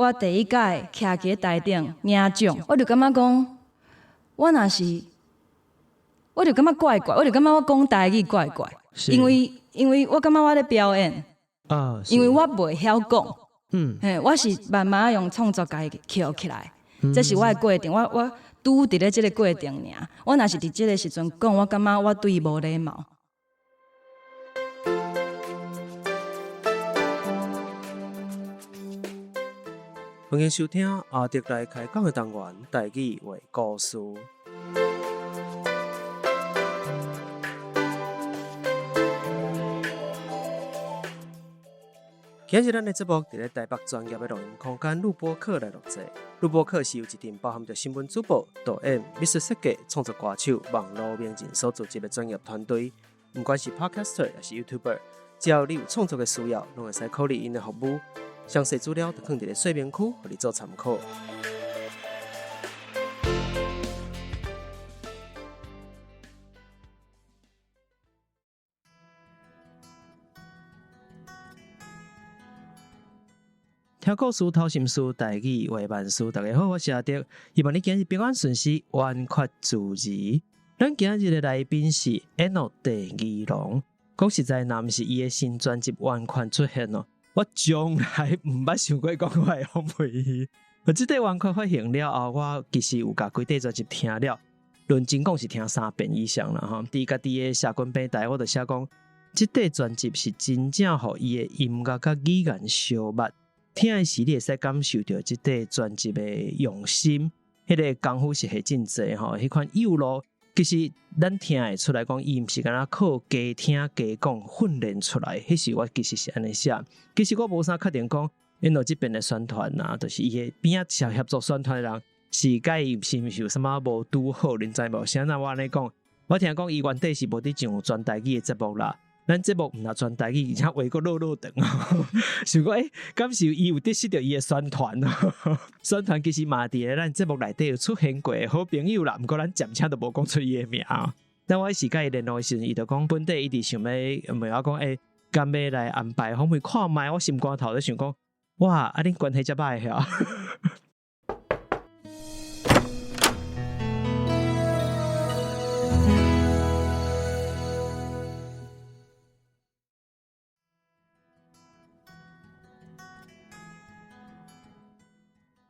我第一擺徛佇台頂領獎，我就感覺講，我若是，我就感覺怪怪，我就感覺我講台語怪怪，因為我感覺我咧表演，因為我袂曉講，嘿，我是慢慢用創作共伊抾起來，這是我的過程，我拄佇咧這個過程爾。我若是佇這個時陣講，我感覺我對伊無禮貌。歡迎收聽阿德來開講的單元，台語話故事。今日咱的節目佇咧台北專業的錄音空間錄播客來錄製。錄播客是由一陣包含著新聞主播、導演、美術設計、創作歌手、網路名人所組織的專業團隊。毋管是 Podcaster 抑是 YouTuber，只要你有創作的需要，攏會使考慮𪜶的服務。詳細資料就放佇咧說明區，予你做參考。聽故事、透心思，台語話萬事。大家好，我是阿德，希望你今日平安順遂，圓缺自如。咱今日的來賓是 Eno 鄭宜農。講實在，若毋是伊的新專輯完全出現哦，我從來毋捌想過講我會訪問伊。我這塊完全發行了後，我其實有共規塊專輯聽了，認真講是聽三遍以上啦吼。佇家己的社群平台，我就寫講，這塊專輯是真正予伊的音樂佮語言相捌，聽的時你會使感受著這塊專輯的用心，彼個功夫是下真濟吼，彼款幼路。其實咱聽會出來講，伊毋是干焦靠加聽加講訓練出來。彼時我其實是按呢寫，其實我無啥確定講，因為這邊的宣傳啊，就是伊的邊仔協助宣傳的人，是佮伊是毋是有啥物無拄好，恁知無？啥人我按呢講，我聽講伊原底是無佇上全台語的節目啦。咱節目毋若全台語，而且話閣落落長，想講欸，敢是伊有得失著伊的宣傳？宣傳其實嘛佇咧咱節目內底有出現過的好朋友啦，毋過咱暫且都無講出伊的名。但我彼時佮伊聯絡的時陣，伊就講本底伊直想欲問我講，欸，敢欲來安排訪問看覓？我心肝頭咧想講，哇，啊恁關係遮歹遐？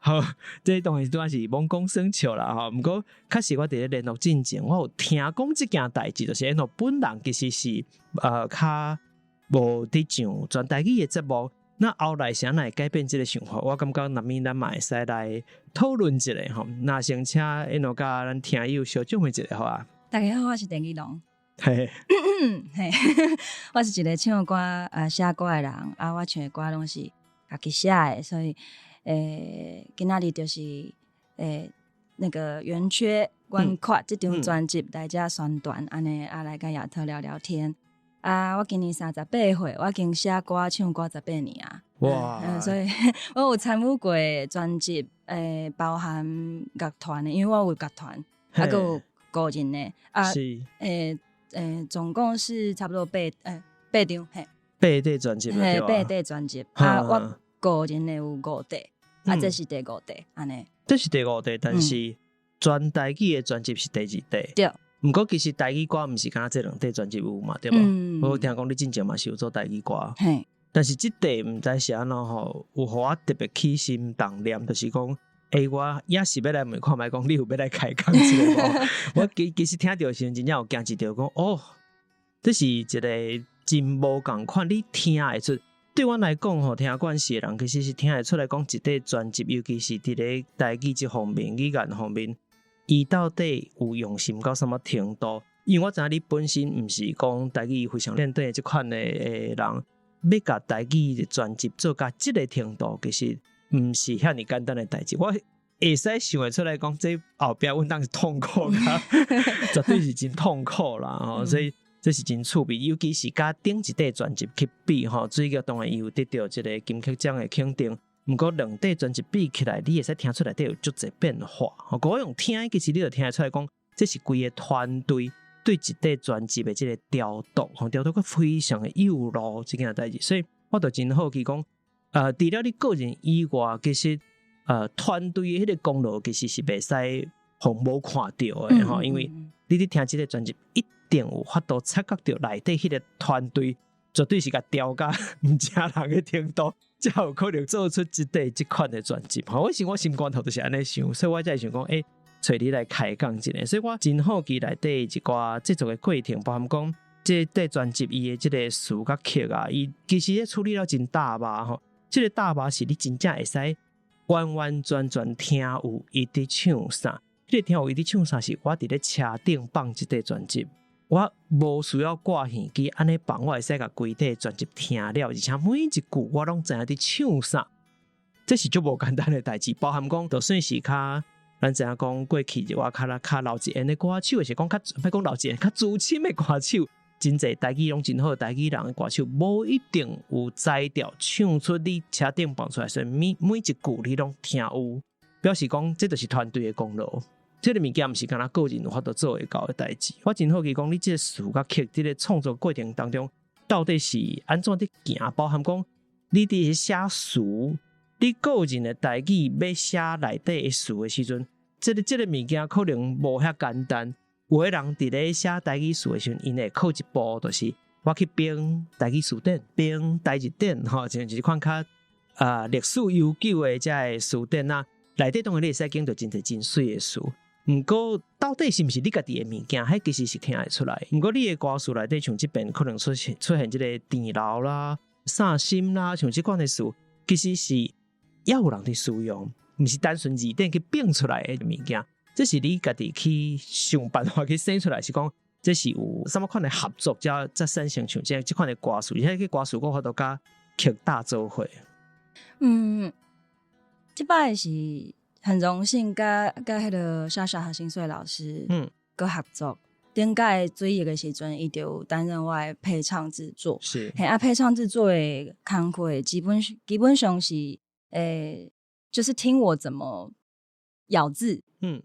好，這當然拄仔是罔講耍笑啦吼。毋過確實我佇咧聯絡進前，我有聽講這件代誌，就是 Eno 本人其實是較無佇上全台語的節目。那後來是按怎會改變這個想法？我感覺難免咱嘛會使來討論一下吼。那先請 Eno 佮咱聽友小講一下好啊。大家好，我是鄭宜農。嘿，嘿，我是一個唱歌啊寫歌的人啊，我唱的歌攏是家己寫的，所以今仔日就是那個圓缺圓缺這張專輯來遮宣傳，按呢啊來佮亞特聊聊天。啊！我今年38歲，我已經寫歌、唱歌十八年啊。哇！所以我有參與過專輯，包含樂團的，因為我有樂團，啊，閣有個人的啊。是。總共是差不多八張，嘿。八張專輯嘿，八張專輯。啊，我個人的有五張，啊，這是第五張，按呢。這是第五張，但是全台語的專輯是第二張。對。毋過其實台語歌毋是干焦這兩塊專輯有嘛，對無？我聽講你進前嘛是有做台語歌，但是這塊毋知是按怎吼，有予我特別起心動念，就是講，欸，我也是欲來問看覓講，你有欲來開講這個無？我其實聽著時陣真正有驚一著，講哦，這是一個真無仝款，你聽會出。對阮來講吼，聽慣勢的人其實是聽會出來講，一塊專輯，尤其是佇咧台語這方面、語言方面。伊到底有用心到啥物程度？因為我知影你本身毋是講台語非常練的這款的人，欲共台語的專輯做到這個程度，其實毋是遐爾簡單的代誌。我會使想會出來講，這後壁阮當是痛苦啦，絕對是真痛苦啦吼，所以這是真趣味，尤其是佮頂一塊專輯去比吼，水玉當然伊有得著這個金曲獎的肯定。毋過兩塊專輯比起來，你會使聽出來底有足濟變化。我用聽，其實你就聽會出來講，這是規个團隊對一塊專輯的這個雕琢，吼，雕琢閣非常的幼路這件代誌。所以我就真好奇講，除了你個人以外，其實團隊的彼個功勞其實是袂使予無看著的吼，因為你佇聽這個專輯，一定有法度察覺著內底彼個團隊絕對是共調甲毋成人的程度，才有可能做出這塊這款的專輯。吼，我是我心肝頭就是按呢想，所以我才會想講，欸，揣你來開講一下。所以我真好奇內底一寡製作的過程，包含講這塊專輯伊的這個詞佮曲啊，伊其實咧處理了真大吧吼。這個大吧是你真正會使完完全全聽有伊佇唱啥。這個聽有伊佇唱啥是我佇咧車頂放這塊專輯，我無需要掛耳機，按呢放我會使共規塊專輯聽了，而且每一句我攏知影佇唱啥。這是足無簡單的代誌，包含講，就算是較咱知影講過去一寡較較老一緣的歌手，抑是講較欲講老一緣較資深的歌手，真濟台語攏真好，台語人的歌手，無一定有才調唱出你車頂放出來，所以每每一句你攏聽有，表示講這就是團隊的功勞。這個物件毋是干焦個人有法度做會到的代誌。我真好奇講，你這個詞佮曲佇咧創作過程當中，到底是按怎佇行？包含講你佇寫詞，你個人的台語欲寫內底的詞的時陣，這個物件可能無遐簡單。有的人佇咧寫台語詞的時陣，𪜶會靠一步，就是我去編台語詞典，編台字典，吼，像一款較歷史悠久的這个詞典啊，內底當然你會使揀著真濟真媠的詞。毋過到底是毋是你家己的物件，彼其實是聽會出來。毋過你的歌詞內底，像這遍可能出現這個甜老啦、散心啦，像這款的詞，其實是也有人佇使用，毋是單純字典去變出來的物件。這是你家己去想辦法去生出來，是講這是有啥物款的合作，才產生像這款的歌詞，而且這歌詞閣法度佮曲搭做伙。嗯，這擺是很榮幸佮彼个莎莎和心碎老師閣合作。頂擺追憶的時陣，伊就有擔任我的配唱製作。嘿，啊，配唱製作的工課基本上是，就是聽我怎麼咬字，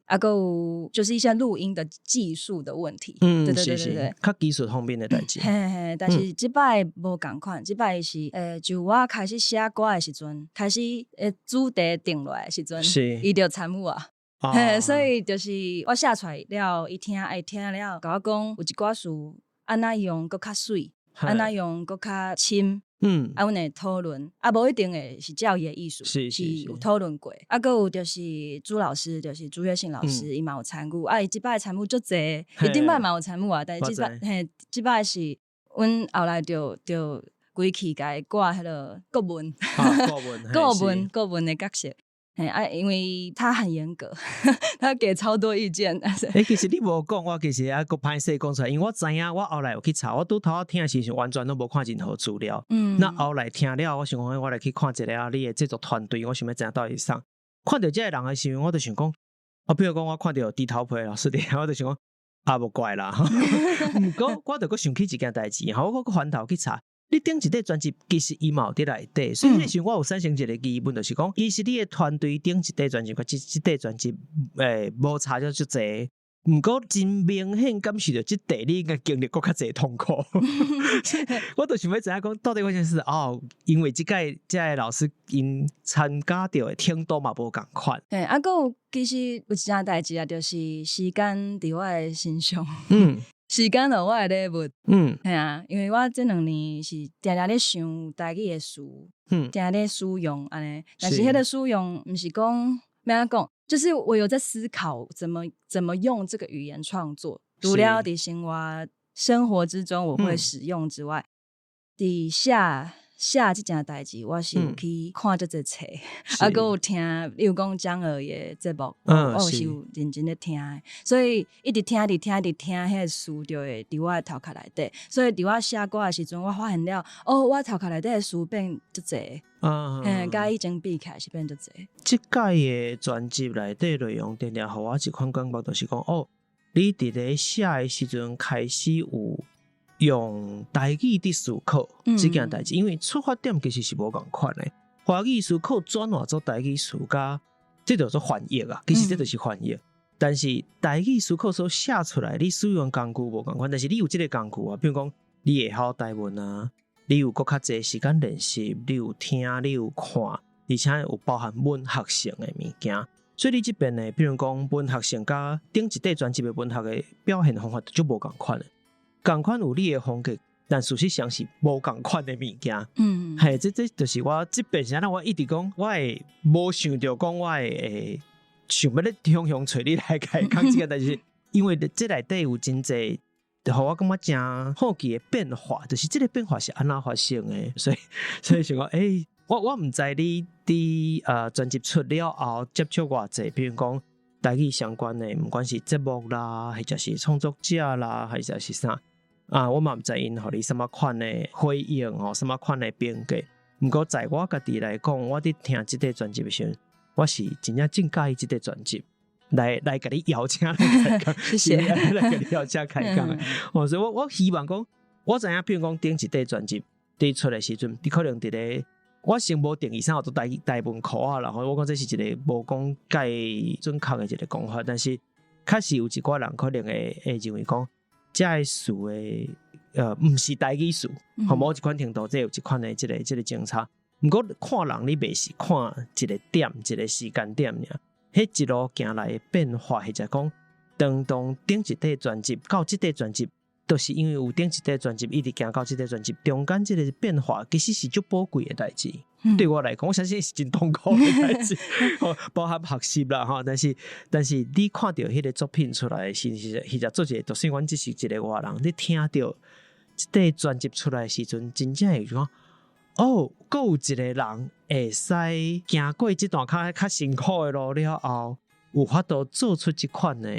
啊，閣有就是一些錄音的技術的問題。對對對對對，較技術方面的代誌。嘿嘿嘿，但是這擺無仝款，這擺是就我開始寫歌的時陣，開始主題定落來的時陣，伊就參與啊。嘿，所以就是我寫出來了，伊聽，伊聽了，共我講有一寡詞按怎用閣較媠，按怎用閣較深。啊，阮會討論，啊，無一定會是照伊的意思，是有討論過。啊，閣有就是朱老師，就是朱月信老師，伊嘛有參與。啊，伊這擺參與足濟，伊頂擺嘛有參與啊，但是這擺嘿，這擺是阮後來就規氣共伊掛彼个顧問，顧問，顧問，顧問的角色。嘿啊，因為他很嚴格，他給超多意見。欸，其實你無講，我其實猶閣歹勢講出來，因為我知影，我後來有去查，我拄頭仔聽的時陣完全攏無看任何資料。那後來聽了，我想講，我來去看一下你的製作團隊，我想欲知影到底是啥。看著這个人的時陣，我就想講，啊，比如講我看著豬頭皮老師佇，我就想講，啊，無怪啦。毋過我就閣想起一件代誌，吼，我閣翻頭去查。你頂一塊專輯其實伊嘛有佇內底，所以彼個時陣我有產生一個疑問，就是講，其實你的團隊頂一塊專輯，佮這這塊專輯，無差著足濟，毋過真明顯感受著這塊你應該經歷閣較濟痛苦。我就想欲知影講，到底發生啥事哦？因為這擺這个老師𪜶參加著的程度嘛無仝款。嘿，啊，閣有其實有一件代誌啊，就是時間佇我的身上。時間予我的禮物。嘿啊，因為我這兩年是定定咧想台語的詞，定咧使用按呢。但是彼个使用毋是講欲按怎講，就是我有在思考怎麼用這個語言創作。除了佇生活之中我會使用之外，佇寫寫這件代誌，我是有去看足濟冊，啊，閣有聽，例如講江鵝的節目，我有是有認真咧聽的，所以一直聽，一直聽，一直聽，彼个詞就會佇我的頭殼內底。所以佇我寫歌的時陣，我發現了，哦，我頭殼內底的詞變足濟，嘿，佮以前比起來是變足濟。這擺的專輯內底內容，定定予我一款感覺，就是講，哦，你佇咧寫的時陣開始有用台語佇思考這件代誌，因為出發點其實是無仝款的。華語思考轉換做台語詞，佮這叫做翻譯啊，其實這就是翻譯。但是台語思考所寫出來，你使用工具無仝款，但是你有這个工具啊，比如講你會曉台文啊，你有閣較濟時間練習，你有聽，你有看，而且有包含文學性的物件。所以你這邊呢，比如講文學性佮頂一塊專輯的文學的表現方法就無仝款的，仝款有你的風格，但事實上是無仝款的物件。嘿，這就是我這邊是按怎，我一直講，我會無想著講我會想欲咧雄雄揣你來開講這個，但是因為這內底有真濟，予我感覺誠好奇的變化，就是這個變化是按怎發生的，所以想講，我毋知你佇專輯出了後接觸偌濟，比如講台語相關的，毋管是節目啦，或者是創作者啦，或者是啥啊，我嘛毋知𪜶予你啥物款的回應吼，啥物款的評價。毋過在我家己來講，我佇聽這塊專輯的時陣，我是真正真佮意這塊專輯，來共你邀請來開講，謝謝，來共你邀請開講的。哦，所以我希望講，我知影，比如講頂一塊專輯佇出的時陣，你可能佇咧。我先無定義啥叫做台文歌仔啦，吼！我講這是一個無講蓋準確的一個講法，但是確實有一寡人可能會認為講，這个詞的毋是台語詞，吼，某一款程度這有一款的這個政策。毋過看人你袂是看一個點一個時間點爾，彼一路行來的變化，或者講當頂一塊專輯到這塊專輯。就是因為有頂一塊專輯一直行到這塊專輯，中間這個變化其實是足寶貴的代誌。對我來講，我相信是真痛苦的代誌，包含學習啦吼。但是你看著彼個作品出來的時，是或者做一個，就算阮只是一個外人，你聽著這塊專輯出來的時陣，真正會講哦，閣有一個人會使行過這段較辛苦的路了後，有法度做出這款的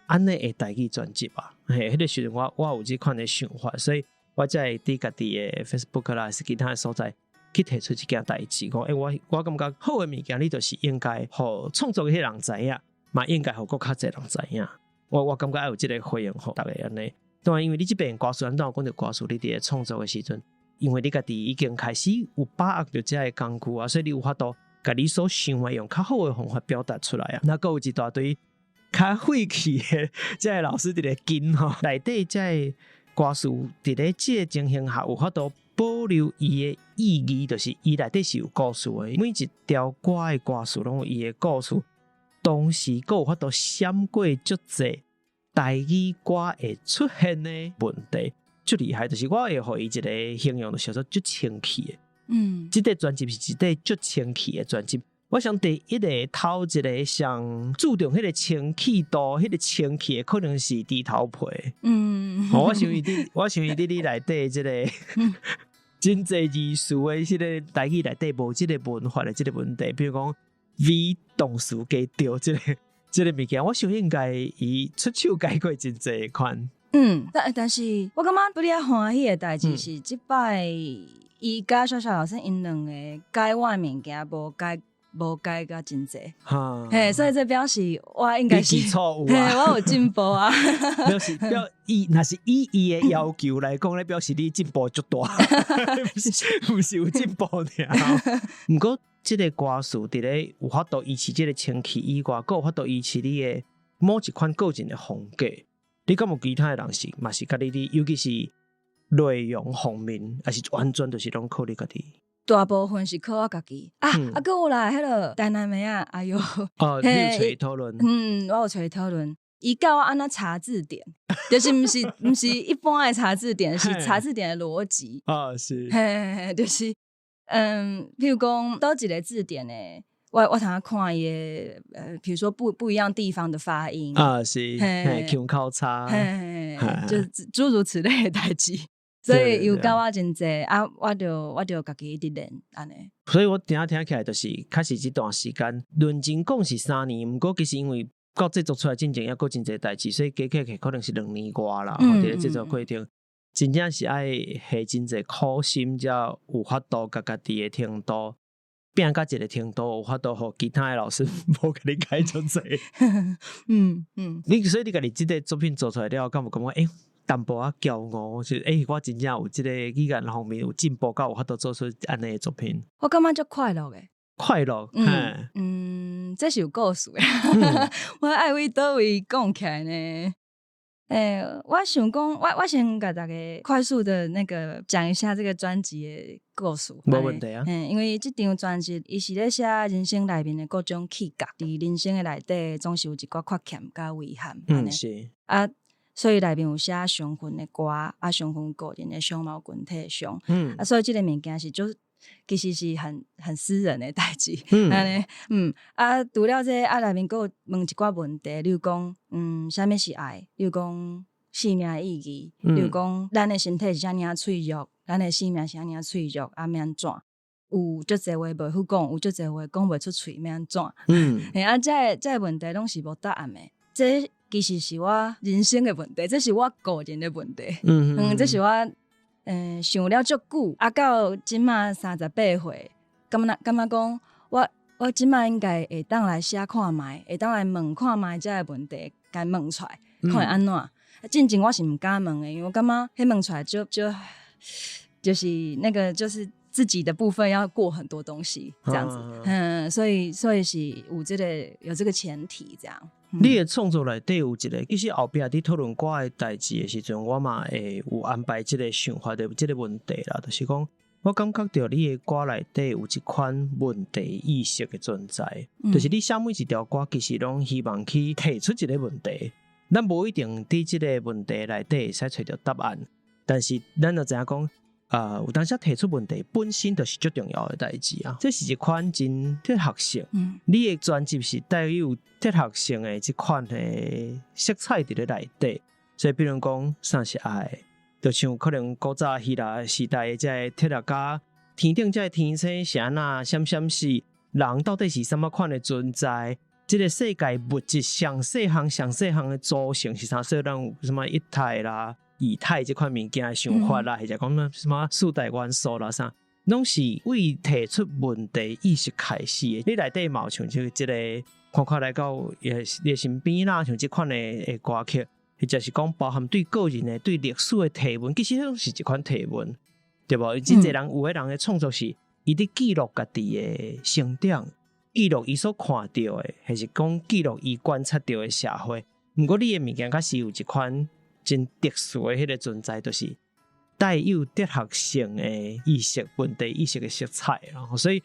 按呢的台語專輯啊。嘿，彼個時陣我有這款的想法，所以我才會佇家己的 Facebook 啦，還是其他的所在去提出這件代誌，講，我感覺好的物件，你就是應該予創作的彼人知影，嘛應該予閣較濟人知影。我感覺愛有這個回應，予逐家按呢。當然，因為你這邊歌詞，咱當有講著歌詞，你佇咧創作的時陣，因為你家己已經開始有把握著這个工具啊，所以你有法度共你所想的用較好的方法表達出來啊。那閣有一大堆較晦氣的這个老師佇咧跟吼，內底這个歌詞佇咧這个情形下有法度保留伊的意義，就是伊內底是有故事的，每一條歌的歌詞攏有伊的故事，同時閣有法度閃過足濟台語歌會出現的問題，足厲害，就是我會予伊一個形容，就是說足清氣的。這塊專輯是一塊足清氣的專輯。我想第一個頭一個上注重彼個清氣度，彼個清氣的可能是豬頭皮。我想伊佇你內底這個真濟字詞的這個台語內底無這個文法的這個問題，比如講 V 動詞加著這個物件，我想應該伊出手改過真濟款。但是我感覺比較歡喜的代誌是，這擺伊佮小小老師𪜶兩個改我的物件，無改甲真濟。嘿，所以這表示我應該是你基礎有啊，我有進步啊。表示若是以伊的要求來講咧，表示你進步足大，毋是有進步爾。毋過這個歌詞佇咧有法度維持這個清氣以外，閣有法度維持你的某一款個人的風格。你敢有其他的人是嘛是佮你佇，尤其是內容方面，抑是完全就是攏靠你家己？大部分是靠我家己啊，啊，閣有啦，彼個台南妹仔，哎喲，哦，你有揣伊討論？嗯，我有揣伊討論。伊教我按怎查字典，就是毋是一般的查字典，是查字典的邏輯。嘿嘿嘿，就是譬如講，佗一个字典的，我通看伊的，比如說不一樣地方的發音。嘿，腔口差，嘿，就諸如此類的代誌。所以有教我真濟啊，我就家己一直練按呢。所以我聽聽起來就是，確實這段時間論真講是3年，毋過其實因為到製作出來進前抑閣真濟代誌，所以加起來可能是2年外啦。佇咧製作過程，真正是愛下真濟苦心，才有法度共家己的程度變到一個程度，有法度予其他的老師無共你改足濟。你所以你家己這個作品做出來了後，敢有感覺淡薄仔驕傲，就我真正有這個語言方面有進步，到有法度做出按呢的作品。我感覺足快樂的。快樂，嗯，這是有故事的。我愛為佗位講起來呢？我想講，我先共大家快速的那個講一下這個專輯的故事。無問題啊。因為這張專輯，伊是咧寫人生內面的各種起角，佇人生的內底總是有一寡缺陷佮遺憾。啊，所以內面有寫傷痕的歌，啊，傷痕個人的傷嘛有群體的傷。啊，所以這個物件是就其實是很私人的代誌。按呢，啊，除了這個，啊，內面閣有問一寡問題，例如講，啥物是愛？例如講，生命的意義？例如講，咱的身體是遮爾仔脆弱，咱的生命是遮爾仔脆弱，啊，欲按怎？有足濟話袂曉講，有足濟話講袂出喙，欲按怎？啊，這个問題攏是無答案的。這其實是我人生的問題，這是我個人的問題。這是我想了足久，啊，到這馬38歲，感覺講，我這馬應該會當來寫看覓，會當來問看覓這个問題，共問出來，看會按怎？進前我是毋敢問的，因為我感覺彼問出來就是那個就是自己的部分要過很多東西，這樣子，所以是有這個前提，這樣。你的創作內底有一個，其實後壁佇討論歌的代誌的時陣，我嘛會有安排這個想法的這個問題啦，就是講，我感覺著你的歌內底有一款問題意識的存在，就是你寫每一條歌，其實攏希望去提出一個問題，咱無一定佇這個問題內底會使揣著答案，但是咱就知影講，有當時提出問題本身就是足重要的代誌啊！這是一款真哲學性。你的專輯是帶有哲學性的這款的色彩佇咧內底，所以比如講，啥是愛，就像可能古早希臘時代的這个哲學家，天頂這个天星是按怎閃閃爍，人到底是啥物款的存在？這个世界物質上細項、上細項的組成是啥？所以咱有啥物液態啦、以太這款物件的想法啦，或者講什麼四大元素啦啥，攏是為提出問題意識開始的。你內底嘛有像這個看看來到你的身邊啦，像這款的歌曲，或者是講包含對個人的、對歷史的提問，其實彼攏是一款提問，對無？真濟人有的人的創作是伊佇記錄家己的成長，記錄伊所看著的，還是講記錄伊觀察著的社會。毋過你的物件確實有一款真特殊的彼個存在，就是帶有哲學性的意識、問題意識的色彩。所以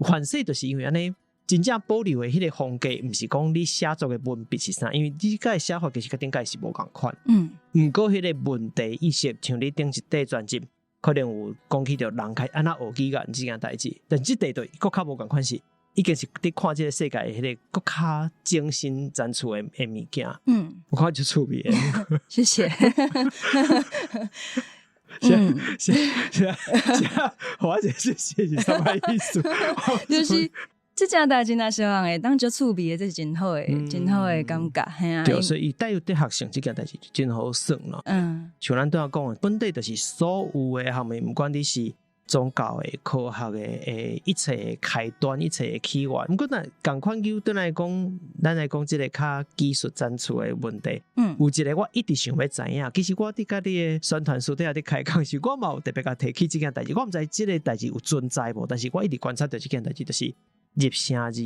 凡勢就是因為按呢，真正保留的彼個風格，毋是講你寫作的文筆是啥，因為你個寫法其實佮頂屆是無仝款。毋過彼個問題意識，像你頂一塊專輯，可能有講起著人開按怎學語言這件代誌，但這塊就閣較無仝款是，已經是佇看這個世界的彼個閣較精深層次的物件。我看足趣味的。謝謝。是是是，我這謝謝是啥物意思？就是這件代誌若是人會當足趣味的，這是真好的，真好的感覺。嘿啊。對，所以伊帶有哲學性這件代誌就真好耍咯。像咱拄仔講的，本底就是所有的項目，毋管你是宗教的、科學的、一切的開端、一切的起源。毋過若仝款就轉來講，咱來講這個較技術層次的問題。有一個我一直想欲知影，其實我佇佮你的宣傳書底下佇開講時，我嘛有特別共提起這件代誌。我毋知這個代誌有存在無，但是我一直觀察著這件代誌，就是入聲字。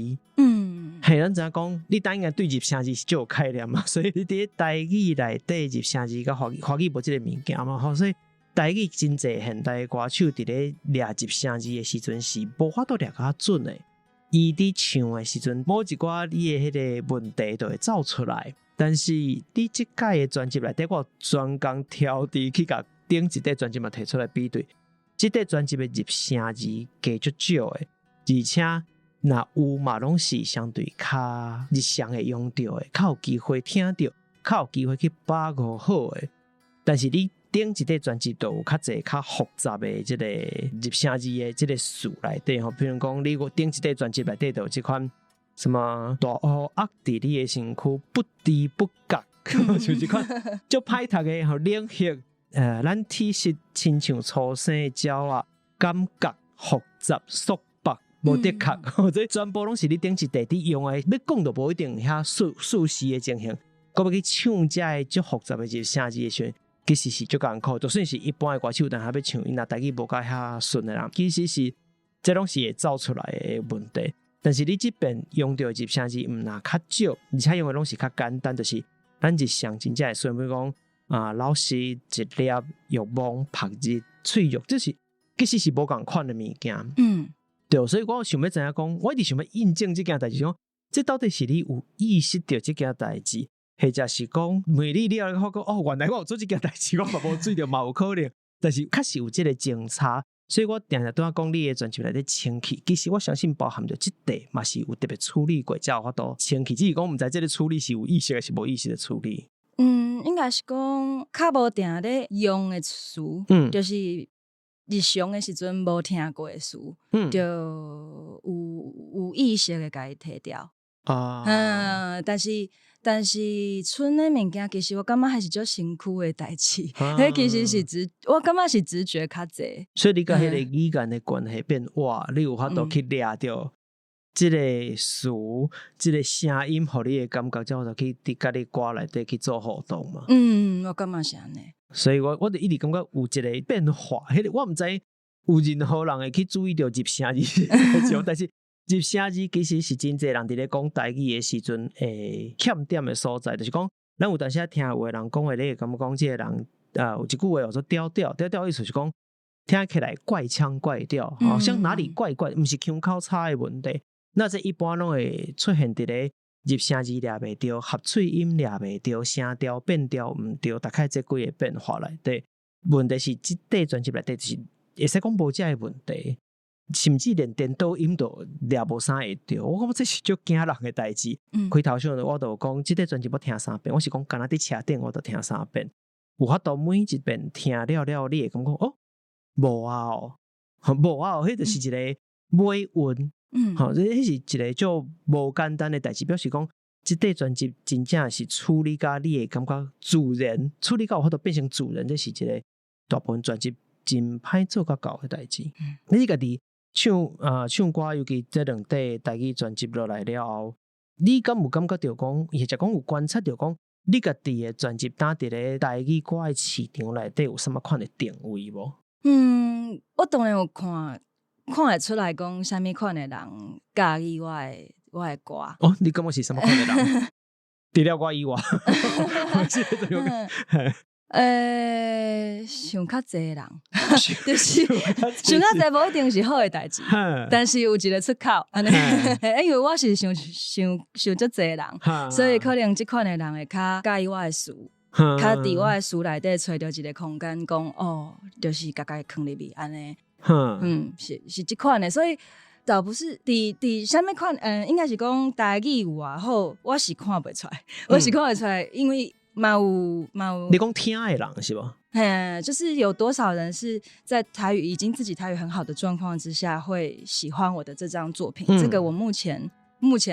嘿，咱知影講，你當應該對入聲字是足有概念嘛，所以你佇台語內底入聲字佮華語，華語無這個物件嘛，吼，所以台語真濟現代歌手佇咧掠入聲字的時陣是無法度掠較準的。伊佇唱的時陣，某一寡你的彼個問題就會走出來。但是你這擺的專輯內底，我專工挑佇去共頂一塊專輯嘛提出來比對，這塊專輯的入聲字加足少的，而且若有嘛攏是相對較日常會用著的，較有機會聽著，較有機會去把握好的。但是你頂一塊專輯就有較濟較複雜的這個入聲字的這個詞內底吼，比如講你頂一塊專輯內底就有這款什麼大雨壓佇你的身軀，不知不覺，就這款足歹讀的吼，冷血，咱體質親像初生的鳥仔，感覺複雜束縛無的確，這全部攏是你頂一塊佇用的，欲講就無一定遐速速時的情形，閣欲去唱這个足複雜的一個聲字的時陣，其實是足艱苦。就算是一般的歌手，但還欲唱，伊若台語無夠遐順的人，其實是這攏是會走出來的問題。但是你這邊用著的入聲字毋若較少，而且用的攏是較簡單，就是咱日常真正會說，比如講啊，老實一粒欲望曝日脆弱，這是其實是無仝款的物件。對，所以我想欲知影講，我一直想欲印證這件代誌，講這到底是你有意識著這件代誌，或者是講問你了後，發覺哦，原來我有做這件代誌，我嘛無注意著嘛有可能，但是確實有這个精差，所以我定定拄仔講你的專輯內底清氣，其實我相信包含著這塊嘛是有特別處理過，才有法度清氣，只是講毋知這个處理是有意識還是無意識的處理。嗯，應該是講較無定咧用的詞，就是日常的時陣無聽過的詞，就有意識的共伊提掉。嗯，但是賰的物件，其實我感覺還是足身軀的代誌，彼其實是直，我感覺是直覺較濟。所以你佮彼个語言的關係變活，你有法度去掠著這个詞、這个聲音，予你的感覺，才有法度去佇佮你歌內底去做互動嘛。嗯，我感覺是按呢。所以我就一直感覺有一个變化，彼个我毋知有任何人會去注意著入聲字，但是入聲字其實是真濟人佇咧講台語的時陣會欠點的所在，就是講咱有當時聽有的人講話，你會感覺講這个人啊有一句話叫做調調，調調意思是講聽起來怪腔怪調，好像哪裡怪怪，毋是腔口差的問題。那這一般攏會出現佇咧入聲字掠袂著，合喙音掠袂著，聲調變調毋對，大概這幾个變化內底。問題是這塊專輯內底就是會使講無這个問題，甚至連顛倒音都掠無啥會著。我感覺這是足驚人的代誌。開頭時陣我就有講，這塊專輯我聽三遍，我是講敢若佇車頂我就聽三遍，有法度每一遍聽了了，你會感覺哦，無啊哦，無啊哦，彼就是一個尾韻。吼，這彼是一个足無簡單的代誌，表示講這塊專輯真正是處理甲你會感覺自然，處理到有法度變成自然，這是一个大部分專輯真歹做甲到的代誌。你家己唱歌，尤其這兩塊台語專輯落來了後，你敢有感覺著講，或者講有觀察著講，你家己的專輯當佇咧台語歌的市場內底有啥物款的定位無？嗯，我當然有看，看會出來講啥物款的人佮意我的歌。哦，你感覺是啥物款的人？除了我以外，想較濟的人，就是想較濟無一定是好的代誌，但是有一个出口，按呢，因為我是想想想足濟人，所以可能這款的人會較佮意我的詞，較佇我的詞內底揣著一个空間，講哦，就是共家己囥入去按呢，嗯，是這款的，所以倒不是佇啥物款，應該是講台語有偌好，我是看袂出來，我是看袂出來，因為嘛有嘛有。你講聽的人是無？嘿，就是有多少人是在台語已經自己台語很好的狀況之下，會喜歡我的這張作品？這個我目前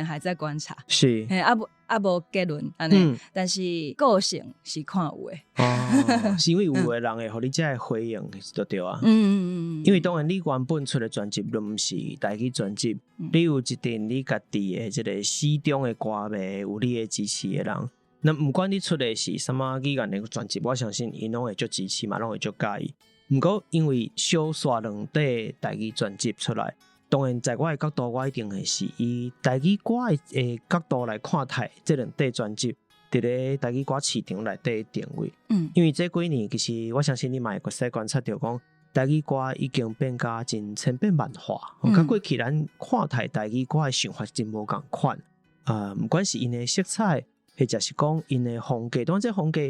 還在觀察。嘿，猶無結論按呢，但是個性是看有的。哦，是因為有的人會予你這个回應就對啊。因為當然你原本出的專輯都毋是台語專輯，你有一陣你家己的這个死忠的歌迷，有你的支持的人。那毋管你出的是啥物語言的專輯，我相信𪜶攏會足支持嘛，攏會足佮意。毋過因為小刷兩塊台語專輯出來，當然在我的角度，我一定會是以台語歌的角度來看待這兩塊專輯，佇咧台語歌市場內底定位。因為這幾年其實我相信你嘛會使觀察著講，台語歌已經變甲真千變萬化，佮過去咱看待台語歌的想法真無仝款。毋管是𪜶的色彩，或者是講𪜶的風格，當然這風格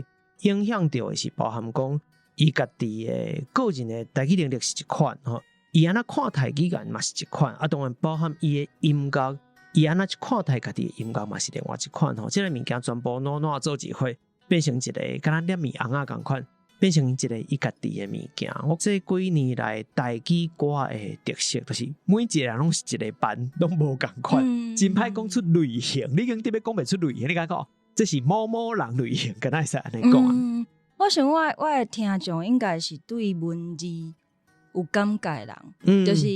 影響著的是包含講伊家己的個人的台語能力是一款吼，伊按怎看待語言嘛是一款，啊，當然包含伊的音樂，伊按怎去看待家己的音樂嘛是另外一款吼。這个物件全部攏攏做一伙，變成一个敢若捏麵尪仔仝款，變成一个伊家己的物件。我這幾年來台語歌的特色，就是每一个人攏是一个班，攏無仝款，真歹講出類型。你已經特別講袂出類型，你敢講？這是某某人類型，敢若會使按呢講啊？我想我的聽眾應該是對文字有感覺的人，就是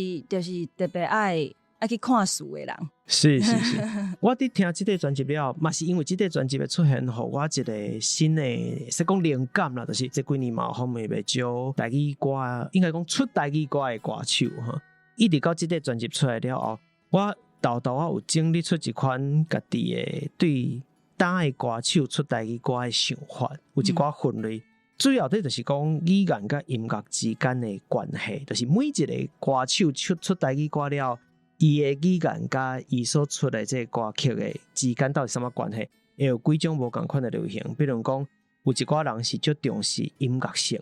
特別愛去看書的人。是是是，我佇聽這塊專輯了後，嘛是因為這塊專輯的出現，予我一个新的，說講靈感啦，就是這幾年嘛有訪問袂少台語歌，應該講出台語歌的歌手哈。一直到這塊專輯出來了後，我沓沓仔有整理出一款家己的對當的歌手出台語歌的想法，有一寡分類。主要這就是講語言佮音樂之間的關係，就是每一個歌手出台語歌了，伊的語言佮伊所出的這個歌曲的之間到底啥物關係？會有幾種無仝款的類型，比如講，有一寡人是足重視音樂性，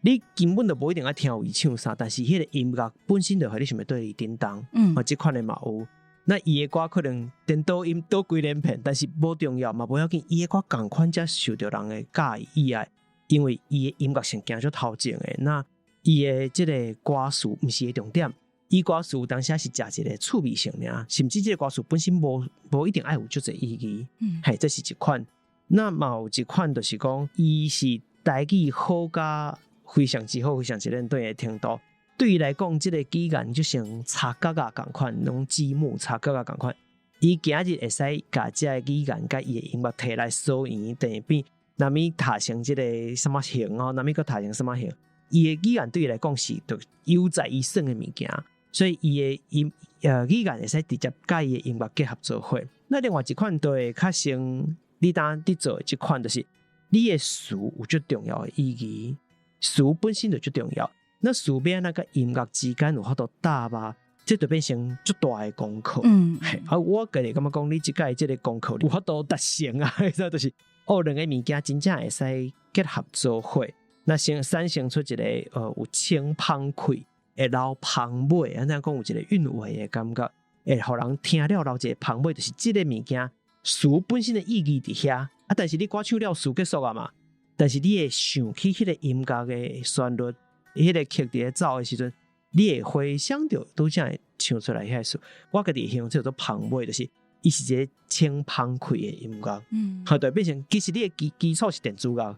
你根本就無一定愛聽有伊唱啥，但是彼個音樂本身就予你想欲綴伊叮當，啊，這款的嘛有。那伊的歌可能顛倒音倒幾連片，但是無重要嘛，無要緊。伊的歌仝款才受著人的佮意喜愛，因為伊的音樂性行足頭前的。那伊的這個歌詞毋是伊重點，伊歌詞有當時是食一個趣味性爾，甚至這個歌詞本身無一定愛有足濟意義。嘿，這是一款。那嘛有一款就是講，伊是台語好甲非常之好，非常之認對的程度。對伊來講，這個語言就像插角仔仝款，攏積木插角仔仝款。伊今日會使共這个語言佮伊的音樂提來相圓對比，若物踏成這個啥物型哦，若物閣踏成啥物型。伊的語言對伊來講是著有在伊耍的物件，所以伊的語言會使直接佮伊的音樂結合做伙。那另外一款就會較像你當佇做的這款，就是你的詞有足重要的意義，詞本身就足重要。那詞欲按怎佮音樂之間有法度搭吧，這就變成足大的功課。嘿，啊，我家己感覺講，你這擺這个功課有法度達成啊，這就是哦，兩个物件真正會使結合做伙，那先產生出一個有清芳氣，會留芳尾，按怎講有一個韻味的感覺，會予人聽了留一个芳尾，就是這个物件詞本身的意義佇遐，啊，但是你歌唱了詞結束啊嘛，但是你會想起彼个音樂的旋律。彼个曲佇咧走的時陣，你會回想著拄才會唱出來彼个詞。我家己形容這叫做芳尾，就是伊是一個清芳氣的音樂。好，對，變成其實你的基礎是電子樂，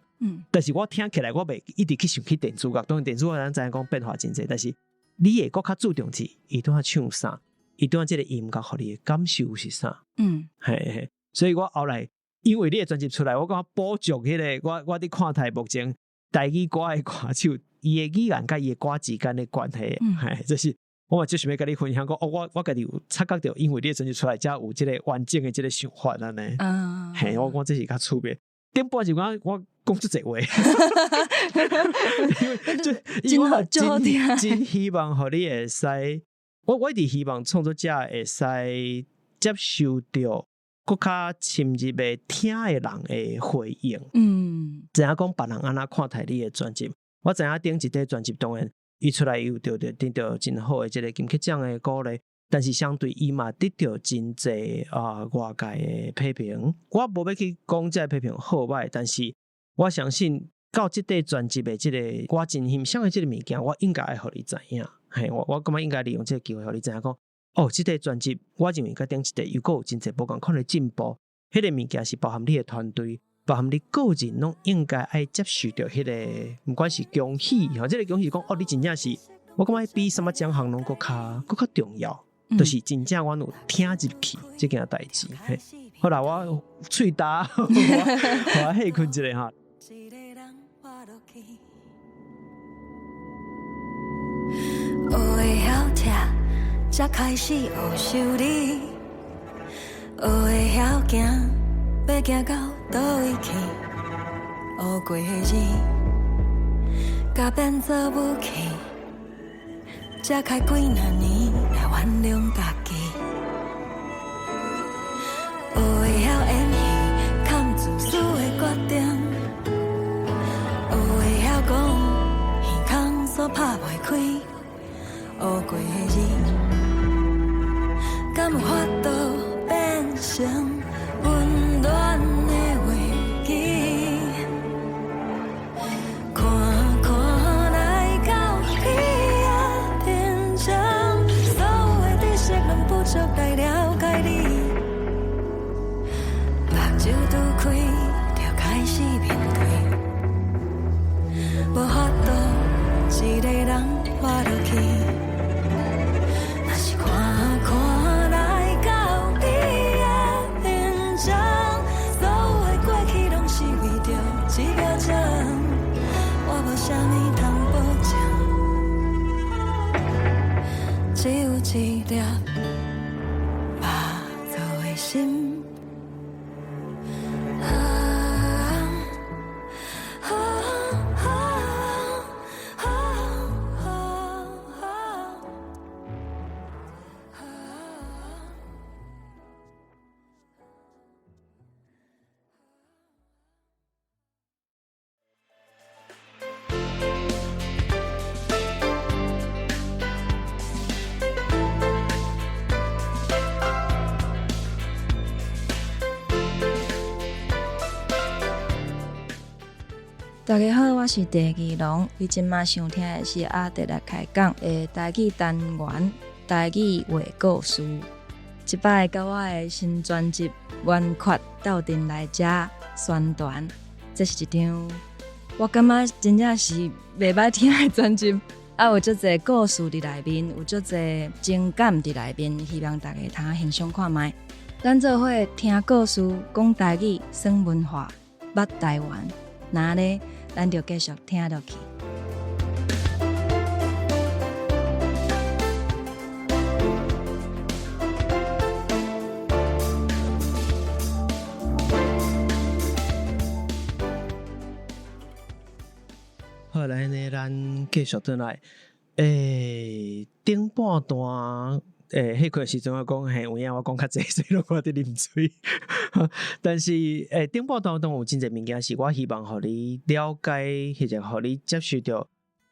但是我聽起來我袂一直去想起電子樂。當然電子樂咱知影講變化真濟，但是你會閣較注重是伊拄仔唱啥，伊拄仔這个音樂予你的感受是啥？嘿嘿，所以我後來因為你的專輯出來，我感覺補足彼个我佇看台目前台語歌的歌手。伊的語言佮伊的歌之間的關係，嘿，這是我嘛就想欲佮你分享講，哦，我家己有察覺著，因為你的專輯出來，才有這个完整的這个想法按呢。嘿，我講這是較趣味。頂擺是講我講足濟話，因為就因為我真真希望予你會使，我一直希望創作者會使接受著閣較深入的聽的人的回應。知影講別人按怎看待你的專輯。我知影頂一塊專輯當然伊出來有得著真好的這个金曲獎的鼓勵，但是相對伊嘛得著真濟啊外界的批評。我無欲去講這个批評好䆀，但是我相信到這塊專輯的這个我真欣賞的這个物件，我應該愛予你知影。嘿，我感覺應該利用這个機會予你知影講，哦，這塊專輯我認為佮頂一塊又閣有真濟無仝款的進步。彼个物件是包含你的團隊。包含你個人攏應該愛接受著彼个，毋管是恭喜，吼，這个恭喜講哦，你真正是，我感覺比啥物獎項攏閣較重要，就是真正阮有聽入去這件代誌。嘿，好啦，我喙焦，我歇睏一下哈。學會曉拆，才開始學修理；學會曉行，欲行到佗位去？學過的字，甲變做武器，才開幾若年來原諒家己。學會曉演戲，藏自私的決定。學會曉講，耳空鎖拍袂開。學過的字，敢有法度變成溫暖的話語？看看來到彼仔貧窮，所有的知識攏大家好，我是鄭宜農。你這馬收聽的是阿德來開講的台語單元，台語話故事。這擺佮我的新專輯《圓缺》鬥陣來遮宣傳，這是一張我感覺真正是袂歹聽的專輯。啊，有足濟故事佇內面，有足濟情感佇內面，希望大家通欣賞看覓。咱做伙聽故事，講台語，耍文化，捌台灣。那呢，咱就繼續聽落去。好，來呢，咱繼續轉來。欸，頂半段，欸，彼個時陣我講，嘿，有影我講較濟，所以攏我佇啉水。但是，欸，頂半段當有真濟物件是我希望予你了解，或者予你接受著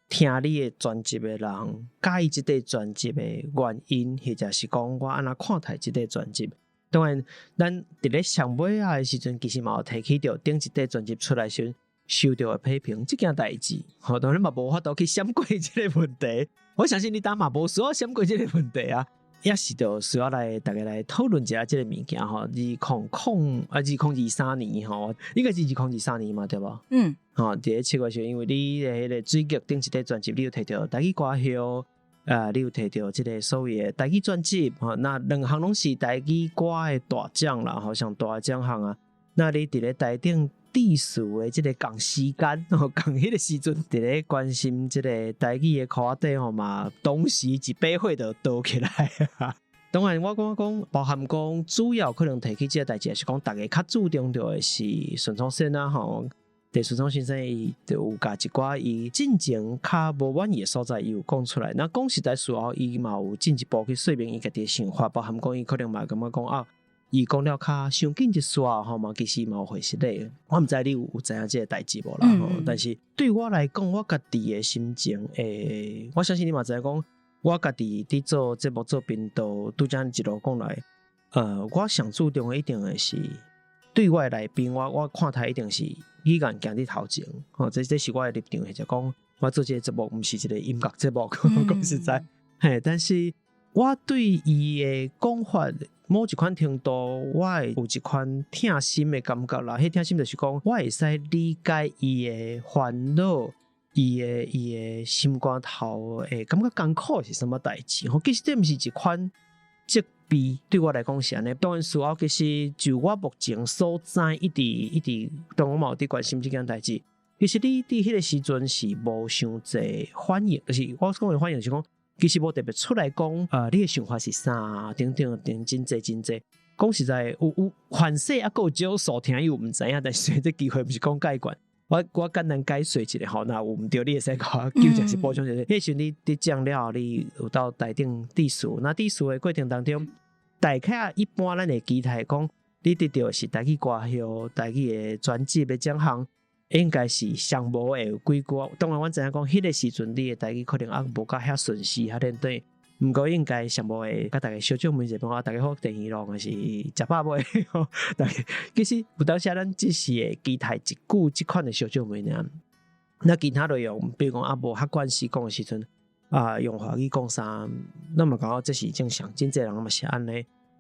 聽你的專輯的人，佮意這塊專輯的原因，或者是講我按怎看待這塊專輯。當然，咱佇咧上尾仔的時陣，其實嘛有提起著頂一塊專輯出來時。受著的批評，這件代誌，吼，當然嘛無法度去閃過這個問題。我相信你當嘛無需要閃過這個問題啊，也是著需要來逐家來討論一下這個物件吼。2023年吼，應該是2023年嘛，對無？嗯。吼，佇咧7月時，因為你的彼個水逆頂一塊專輯，你有提著台語歌後，你有提著這個所謂的台語專輯，吼，那兩項攏是台語歌的大獎啦，吼，上大的獎項啊。那你佇咧台頂致辭的這個仝時間，吼，仝彼個時陣，佇咧關心這個台語的箍仔底吼嘛，當時一把火就燒起來。當然，我感覺講，包含講主要可能提起這個代誌，是講逐家較注重著的是孫聰先啊吼。對孫聰先生伊就有共一寡伊進前較無滿意的所在，伊有講出來。那講實在，事後伊嘛有進一步去說明伊家己的想法，包含講伊可能嘛感覺講啊。伊講了較傷緊一煞吼嘛，其實嘛有回實咧。我毋知你有知影這個代誌無啦吼，但是對我來講，我家己的心情，欸，我相信你嘛知影講，我家己佇做節目做頻道，拄才一路講來，我上注重的一定會是對我的來賓，我看待一定是語言行佇頭前，吼，這是我的立場，或者講我做這個節目毋是一個音樂節目，講實在，嘿，但是我對伊的講法。某一款程度，我會有一款疼心的感覺啦。彼疼心就是講，我會使理解伊的煩惱，伊的心肝頭會感覺艱苦是啥物代誌。吼，其實這毋是一款責備，對我來講是按呢。當然，事後其實就我目前所知，一直一直，當我嘛有佇關心這件代誌。其實你佇彼個時陣是無傷濟反應，就是我講的反應是講。其實無特別出來講，你的想法是啥？等等等，真濟真濟。講實在，有反省啊，閣有少數聽友毋知影，但是這機會毋是講解決。我簡單解說一下吼，若有毋對，你會使共我糾正是補充一下。彼時你得獎了後，你有到台頂致辭，那致辭的過程當中，大概一般咱會期待講，你得著的是台語歌後、台語的專輯的獎項。應該是上無會有幾句，當然阮知影講，彼個時陣你的台語可能猶無甲遐順勢遐練對，毋過應該上無會共逐家小獎問一下，講啊，逐家好，鄭宜農抑是食飽未？逐家其實有當時咱只是會期待一句這款的小獎問爾。那其他內容，比如講啊，無較關係講的時陣啊，用華語講啥，咱嘛感覺這是正常，真濟人嘛是按呢。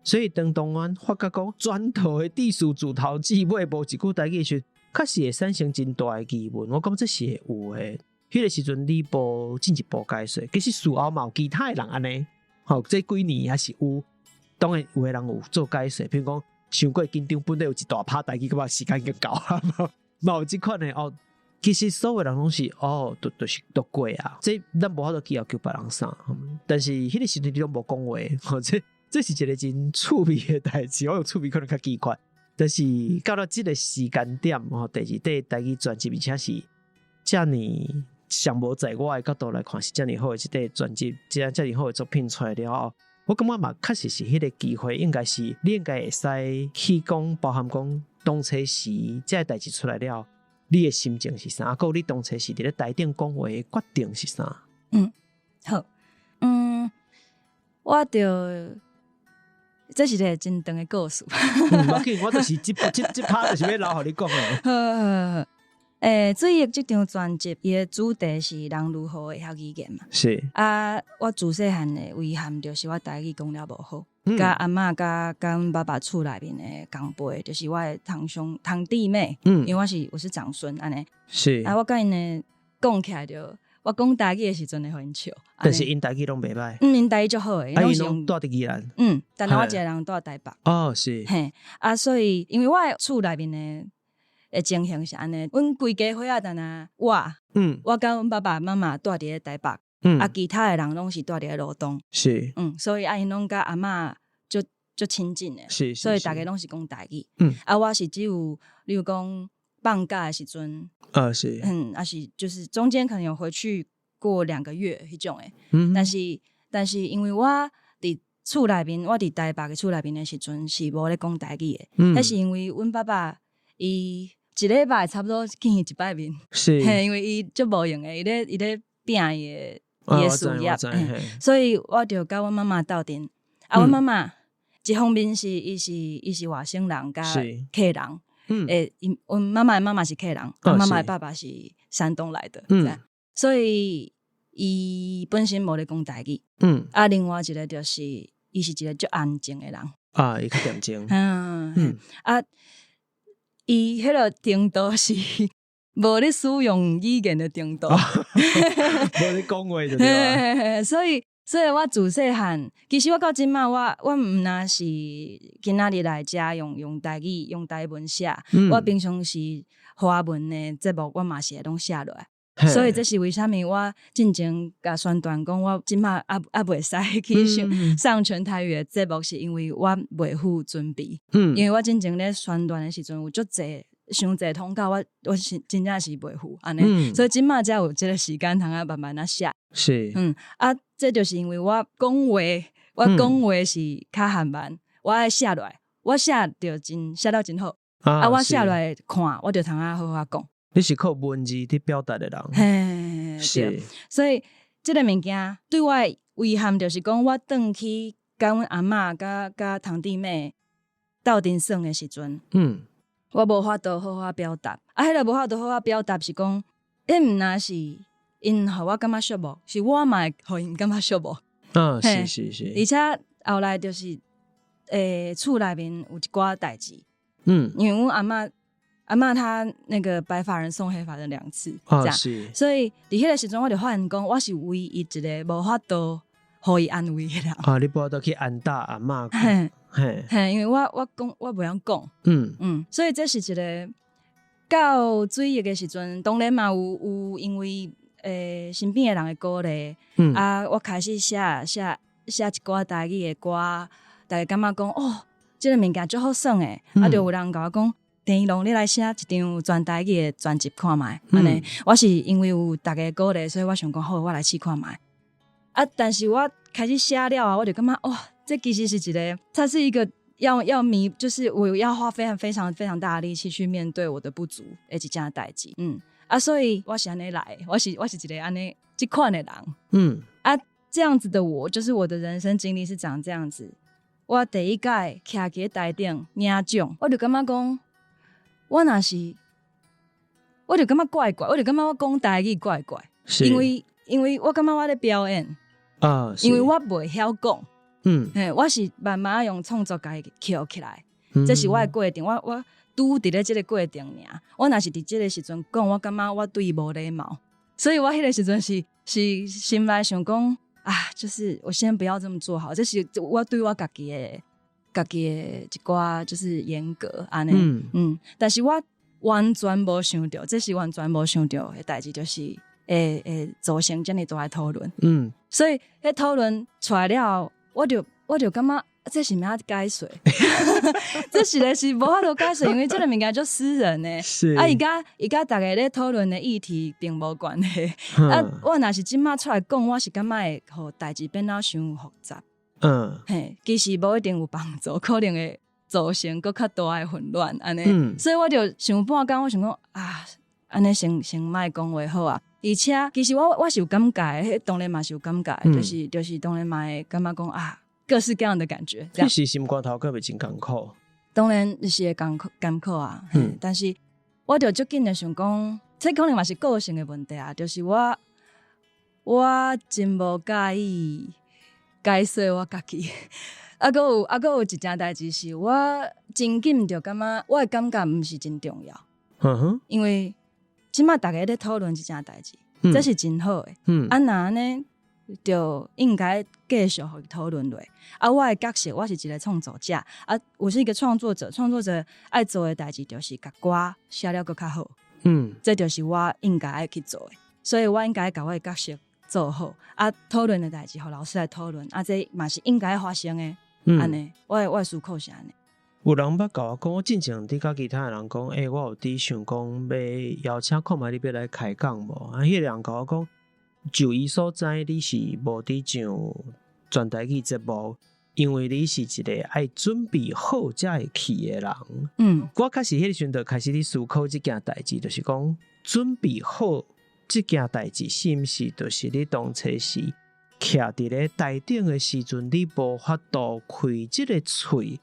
所以當當阮發覺講轉頭的致辭自頭至尾無一句台語的時。確實會產生真大的疑問，我感覺這是會有的。彼個時陣你無進一步解說，其實事後嘛有其他的人按呢，吼，這幾年還是有。當然有的人有做解說，比如講傷過緊張，本來有一大拍代誌，感覺時間已經到啊，嘛有這款的哦。其實所有人攏是哦，就是都過啊。這咱無法度去要求別人啥，但是彼個時陣你攏無講話，吼，這是一個真趣味的代誌。我用趣味可能較奇怪。但是到了這個時間點，吼，第二塊台語專輯，而且是遮爾上無在我的角度來看，是遮爾好的一塊專輯，遮爾好的作品出來了後，我感覺嘛，確實是彼個機會，應該是你應該會使去講，包含講當初時這個代誌出來了，你的心情是啥？閣有你當初時佇咧台頂講話的決定是啥？嗯，好，嗯，我就。這是一個真長的故事。無要緊，我就是這這這 part 就是欲留予你講的。好好好，欸，追憶這張專輯，伊的主題是人如何會曉語言嘛。啊，我自細漢的遺憾就是我台語講了無好，佮阿嬤佮阮爸爸厝內面的共輩，就是我的堂兄堂弟妹，因為我是長孫按呢。啊，我佮𪜶的講起來就，我講台語的時陣會予𪜶笑。但是𪜶台語攏袂䆀。嗯，𪜶台語足好的，啊，𪜶攏住佇宜蘭。嗯，但是我一個人住台北。哦，是。嘿，啊，所以因為我的厝內面的情形是按呢，阮規家伙仔但若我，我佮阮爸爸媽媽住佇咧台北，啊，其他的人攏是住佇咧羅東。所以啊，𪜶攏佮阿嬤足足親近的，所以逐家攏是講台語。啊，我是只有，例如講放假的時陣，啊是就是中間可能有回去過2個月彼種的，但是因為我佇厝內面，我佇台北的厝內面的時陣是無咧講台語的，彼是因為阮爸爸伊一禮拜差不多見伊一擺面，嘿，因為伊足無閒的，伊咧拚伊的事業，所以我就佮阮媽媽鬥陣。啊，阮媽媽一方面是伊是外省人佮客人，欸，阮媽媽的媽媽是客人，阮媽媽的爸爸是山東來的，所以伊本身無咧講台語。啊，另外一個就是伊是一個足安靜的人。啊，伊較恬靜。啊，伊彼個程度是無咧使用語言的程度，無咧講話就對啊。所以我自細漢，其實我到這馬，我毋若是今仔日來遮用台語用台文寫，我平常時華文的節目，我嘛是會攏寫落來。所以這是為啥物我進前共宣傳講，我這馬猶袂使去上全台語的節目，是因為我袂赴準備。因為我進前咧宣傳的時陣有足濟傷濟通告，我是真正是袂赴按呢，所以這馬才有這個時間通啊慢慢仔寫。啊，這就是因為我講話，我講話是較緩慢，我愛寫落來，我寫著真寫了真好，啊，我寫落來看，我就通啊好好講。你是靠文字佇表達的人，嘿，所以這個物件對我的遺憾就是講，我轉去佮阮阿嬤佮堂弟妹鬥陣耍的時陣，我無法度好好表達。啊，彼個無法度好好表達是講，彼毋若是𪜶予我感覺寂寞，是我嘛會予𪜶感覺寂寞。而且後來就是，厝內面有一寡代誌，因為阮阿嬤。阿嬤她那個白髮人送黑髮人兩次，這樣，所以佇彼個時陣我就發現講，我是唯一一個無法度予伊安慰的人。啊，你無法度去安撫阿嬤，嘿，因為我講我袂曉講，所以這是一個到追憶的時陣，當然嘛有因為身邊的人的鼓勵，啊，我開始寫一寡台語的歌，逐家感覺講哦，這個物件足好耍的，啊，就有人共我講，鄭宜農，你來寫一張全台語的專輯看覓，按呢，我是因為有逐家鼓勵，所以我想講好，我來試看覓。啊，但是我開始寫了後，我就感覺哇，這其實是一個，它是一個要彌，就是我要花非常非常非常大的力氣去面對我的不足，的一件代誌。啊，所以我是按呢來，我是一個按呢這款的人。啊，這樣子的我，就是我的人生經歷是長這樣子。我第一擺徛佇台頂領獎，我就感覺講，我若是，我就感覺怪怪，我就感覺我講台語怪怪，因為我感覺我咧表演，因為我袂曉講，嘿，我是慢慢用創作共伊抾起來，這是我的過程，我拄佇咧這個過程爾。我若是佇這個時陣講，我感覺我對伊無禮貌，所以我彼個時陣是心內想講啊，就是我先不要這麼做好，這是我對我家己的一寡就是嚴格按呢，但是我完全無想著，這是完全無想著的代誌，就是會造成這麼大的討論。所以彼討論出來了後，我就感覺這是欲按怎解釋？這實在是無法度解釋，因為這個物件足私人的。啊，伊佮逐家咧討論的議題並無關係。啊，我若是這馬出來講，我是感覺會予代誌變得傷複雜。嘿，其實無一定有幫助，可能會造成閣較大的混亂按呢。所以我就想半工，我想講啊，按呢先莫講話好啊。而且其實我是有感覺的，彼當然嘛是有感覺，就是當然嘛會感覺講啊，各式各樣的感覺。其實心肝頭閣袂真艱苦。當然是會艱苦艱苦啊，但是我就足緊的想講，這可能嘛是個性的問題啊，就是我我真無佮意解說我家己。啊，閣有啊，閣有一件代誌是我真緊就感覺我的感覺毋是真重要，因為這馬逐家咧討論這件代誌，這是真好的。啊，若按呢，就應該繼續予伊討論落。啊，我的角色，我是一個創作者，啊，我是一個創作者，創作者愛做的代誌就是共歌寫了閣較好。這就是我應該愛去做的，所以我應該共我的角色做好。啊，討論的代誌，予老師來討論，啊，這嘛是應該發生的。按呢，我的思考是按呢。有人捌共我講，我進前佇佮其他的人講，欸，我有佇想講欲邀請看覓你欲來開講無？啊，彼個人共我講，就伊所知，你是無佇上全台語節目，因為你是一個愛準備好才會去的人。我開始彼個時陣就開始佇思考這件代誌，就是講準備好這件代誌，是毋是就是你當初是徛佇咧台頂的時陣，你無法度開這個喙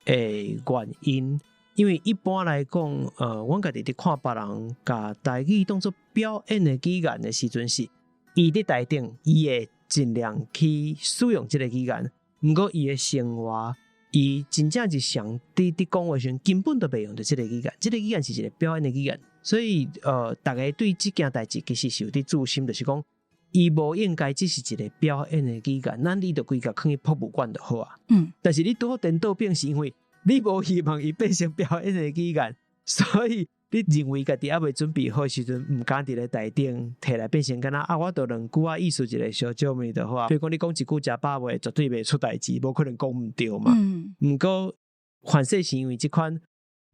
的原因？因為一般來講，阮家己佇看別人共台語當做表演的語言的時陣，是伊佇台頂，伊會盡量去使用這個語言。毋過伊的生活，伊真正日常佇講話時陣，根本就袂用著這個語言。這個語言是一個表演的語言，所以逐家對這件代誌其實是有佇注心，就是講伊無應該只是一個表演的語言，咱你就規共囥去博物館就好啊。但是你拄好顛倒變，是因為你無希望伊變成表演的語言，所以你認為家己猶未準備好時陣，毋敢佇咧台頂提來變成敢若啊，我就兩句仔意思一個小少物就好啊。比如講你講一句食飽話，絕對袂出代誌，無可能講毋對嘛。毋過凡勢是因為這款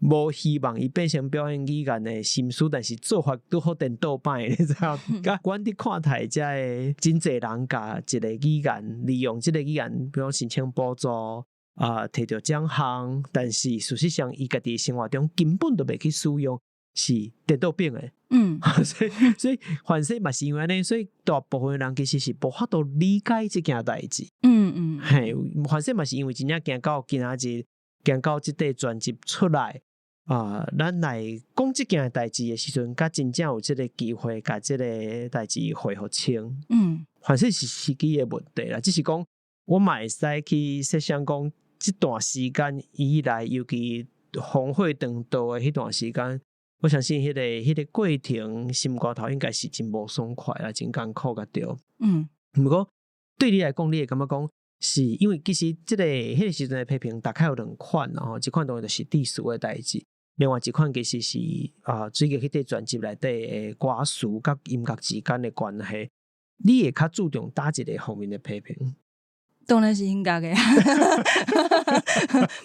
無希望伊變成表演語言的心思，但是做法拄好顛倒擺，你知影？佮阮佇看台遮的真濟人共一個語言，利用這個語言，比如申請補助啊，摕著獎項，但是事實上伊家己生活中根本就袂去使用，是顛倒變的。所以凡勢嘛是因為按呢，所以大部分人其實是無法度理解這件代誌。嘿，凡勢嘛是因為真正行到今仔日，行到這塊專輯出來。啊，咱來講這件代誌的時陣，才真正有這個機會，共這個代誌恢復清。反正是時機的問題啦，只是講我嘛會使去設想講，這段時間以來，尤其風火當道的彼段時間，我相信彼個過程，心肝頭應該是真無爽快啦，真艱苦共對。毋過對你來講，你會感覺講，是因為其實這個彼個時陣的批評大概有兩款啦吼，一款當然就是致詞的代誌。另外一款其實是啊，水月彼塊專輯內底的歌詞佮音樂之間的關係，你會較注重佗一个方面的批評？當然是音樂的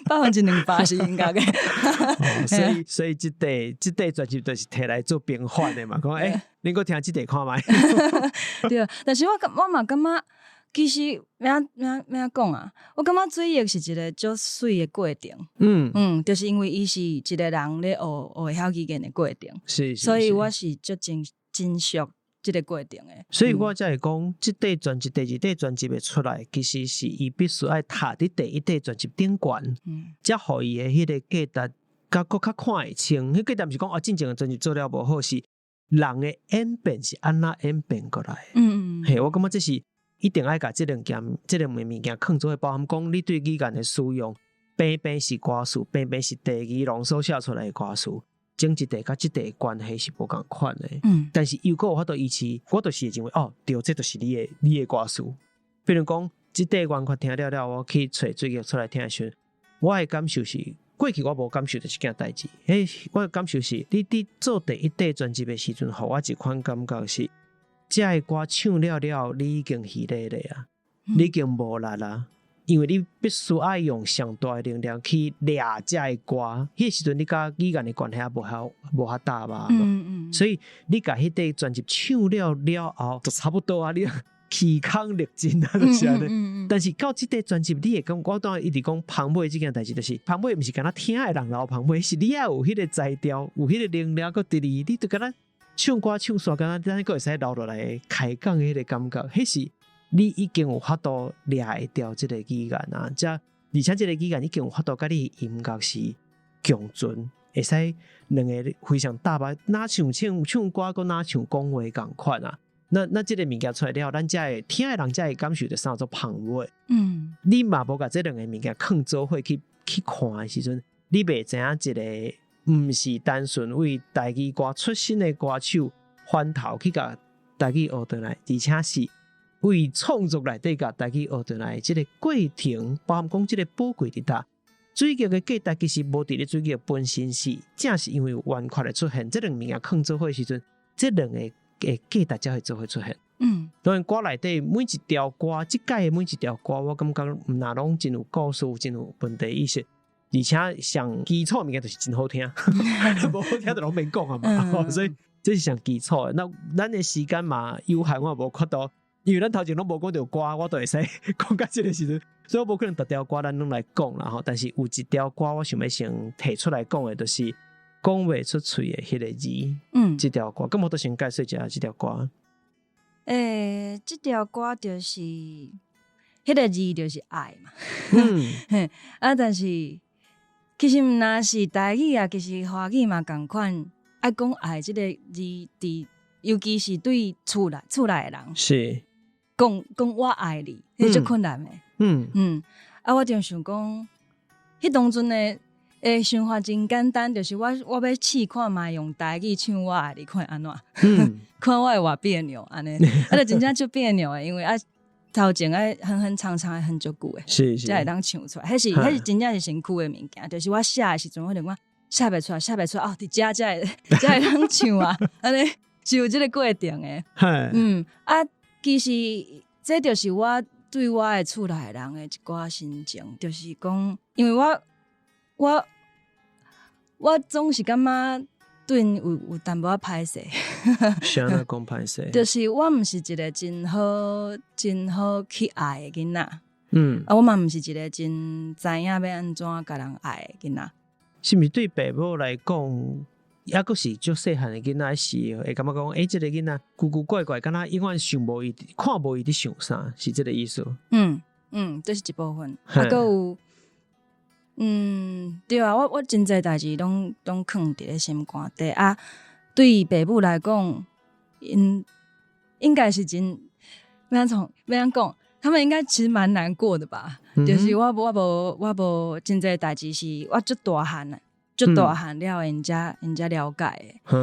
，200%是音樂的。哦，所以這塊專輯就是提來做平反的嘛，講欸，恁閣聽這塊看覓？對，但是我嘛感覺，其實欲按怎講啊？我感覺追憶是一個足媠的過程。就是因為伊是一個人咧學會曉語言的過程，所以我是足真熟這個過程的。所以我才會講，這塊專輯第二塊專輯的出來，其實是伊必須愛踏佇第一塊專輯頂懸，才予伊的彼个價值較閣較看會清。彼價值毋是講哦，進前的專輯做了無好，是人的演變是按怎演變過來的。嘿，我感覺這是一定愛共這兩物件囥做伙，包含講你對語言的使用，平平是歌詞，平平是鄭宜農所寫出來的歌詞，整一塊佮這塊關係是無仝款的。但是又閣有法度維持，我就是會認為哦，對，這就是你的歌詞。比如講，這塊完全聽了了，我去揣水月出來聽的時陣，我的感受是，過去我無感受著這件代誌。欸，我的感受是，你佇做第一塊專輯的時陣，予我一款感覺是，這个歌唱了了，你已經疲累了啊，你已經無力啦。因為你必須愛用上大的能量去掠這个歌，彼個時陣你佮語言的關係也無遐大吧。所以你共彼塊專輯唱了了後，就差不多啊，你氣空力盡啊，就是按呢。但是到這塊專輯，你會感覺我當然一直講芳尾這件代誌，就是芳尾毋是干焦聽的人流芳尾，是你愛有彼個才調，有彼個能量閣佇裡，你就敢若唱歌唱煞，敢若咱閣會使留落來開講的彼個感覺，彼是你已經有法度掠會牢這個語言啊，這而且這個語言已經有法度佮你音樂是共存，會使兩个非常搭吧，若像唱唱歌，閣若像講話仝款啊。那這个物件出來了後，咱才會聽的人才會感受著啥做芳味。你嘛無共這兩个物件囥做伙去看的時陣，你袂知影一个毋是單純為台語歌出身的歌手翻頭去共台語學轉來，而且是為創作內底共台語學轉來，這个過程包含講這个寶貴佇佗。水玉的價值其實無佇咧水玉本身是，正是因為有圓缺的出現，這兩个物件囥做伙時陣，這兩个的價值才會做伙出現。當然歌內底每一條歌，這擺的每一條歌，我感覺毋若攏真有故事，真有問題意識，而且上基礎物件就是真好聽，無好聽就攏免講啊嘛，所以這是上基礎的。那咱的時間嘛有限，我無法度，因為咱頭前攏無講著歌，我都會使講到這个時陣，所以我無可能逐條歌咱攏來講啦吼。但是有一條歌，我想欲先提出來講的，就是講袂出喙的彼个字。這條歌，敢無都先解說一下這條歌。欸，這條歌就是彼个字就是愛嘛。啊，但是其實毋若是台語啊，其實華語嘛仝款，愛講愛這个字，佇尤其是對厝內的人講講我愛你，彼足困難的。啊，我就想講，彼當陣的想法真簡單，就是我欲試看覓用台語唱我愛你，看會按怎？看我會偌彆扭按呢，啊，就真正足彆扭的，因為啊頭前愛哼哼唱唱愛哼足久的，才會當唱出來。彼是真正是身軀的物件，就是我寫的時陣，我就講寫袂出來，寫袂出來，哦，佇遮才會當唱啊，按呢是有這个過程的。啊，其實這就是我對我的厝內人的一寡心情，就是講，因為我總是感覺對𪜶有淡薄仔歹勢。是按怎講歹勢？就是我毋是一个真好、真好去愛的囡仔。啊，我嘛毋是一个真知影欲按怎共人愛的囡仔。是毋是對爸母來講，猶閣是足細漢的囡仔時，會感覺講，欸，這个囡仔古古怪怪，敢若永遠想無伊，看無伊佇想啥，是這个意思？嗯，這是一部分。啊，閣有，對啊，我真濟代誌攏囥佇咧心肝底啊。對爸母來講，𪜶應該是真，欲按怎欲按怎講，他們應該其實蠻難過的吧？就是我無真濟代誌是我足大漢啊，足大漢了，𪜶才了解的。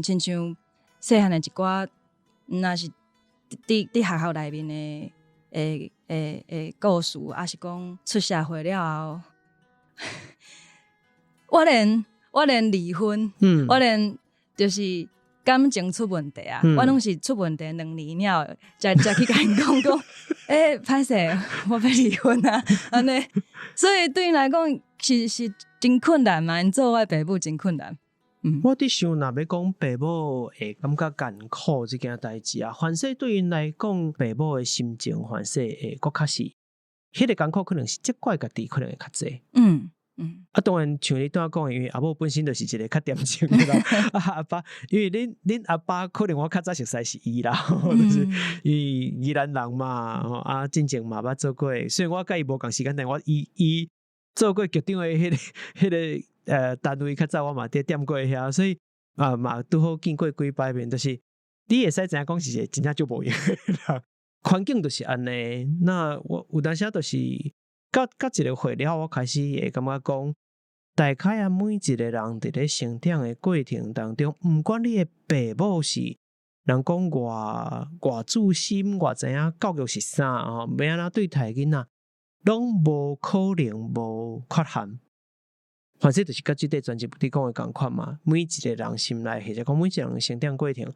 親像細漢的一寡，若是佇學校內面的故事，抑是講出社會了後，我連離婚，我連就是感情出問題啊，我攏是出問題2年了，才去共𪜶講講，欸，歹勢，我欲離婚啊，按呢，所以對𪜶來講是真困難嘛，𪜶做我的爸母真困難。我佇想，若欲講爸母會感覺艱苦這件代誌啊，凡勢對𪜶來講，爸母的心情凡勢會閣較是，彼个艱苦可能是責怪家己，可能會較濟。啊，當然像你拄仔講的，因為阿母本身就是一个較恬靜的人，啊阿爸，因為恁阿爸可能我較早熟似是伊啦，就是伊宜蘭人嘛，吼啊，進前嘛捌做過，雖然我佮伊無仝時間，但我伊做過局長的彼个單位較早我嘛佇踮過遐，所以啊嘛拄好見過幾擺面，就是你會使知影講是一個真正足無閒的人，環境就是按呢。那我有當時就是。佮一个歲了，我開始會感覺講，大概啊，每一個人佇咧成長的過程當中，毋管你的爸母是人講偌偌自心，偌知影教育是啥吼，欲按怎對待囡仔，攏無可能無缺陷。反正就是佮這塊專輯佇講的仝款嘛。每一個人心內，或者講每一個人成長過程，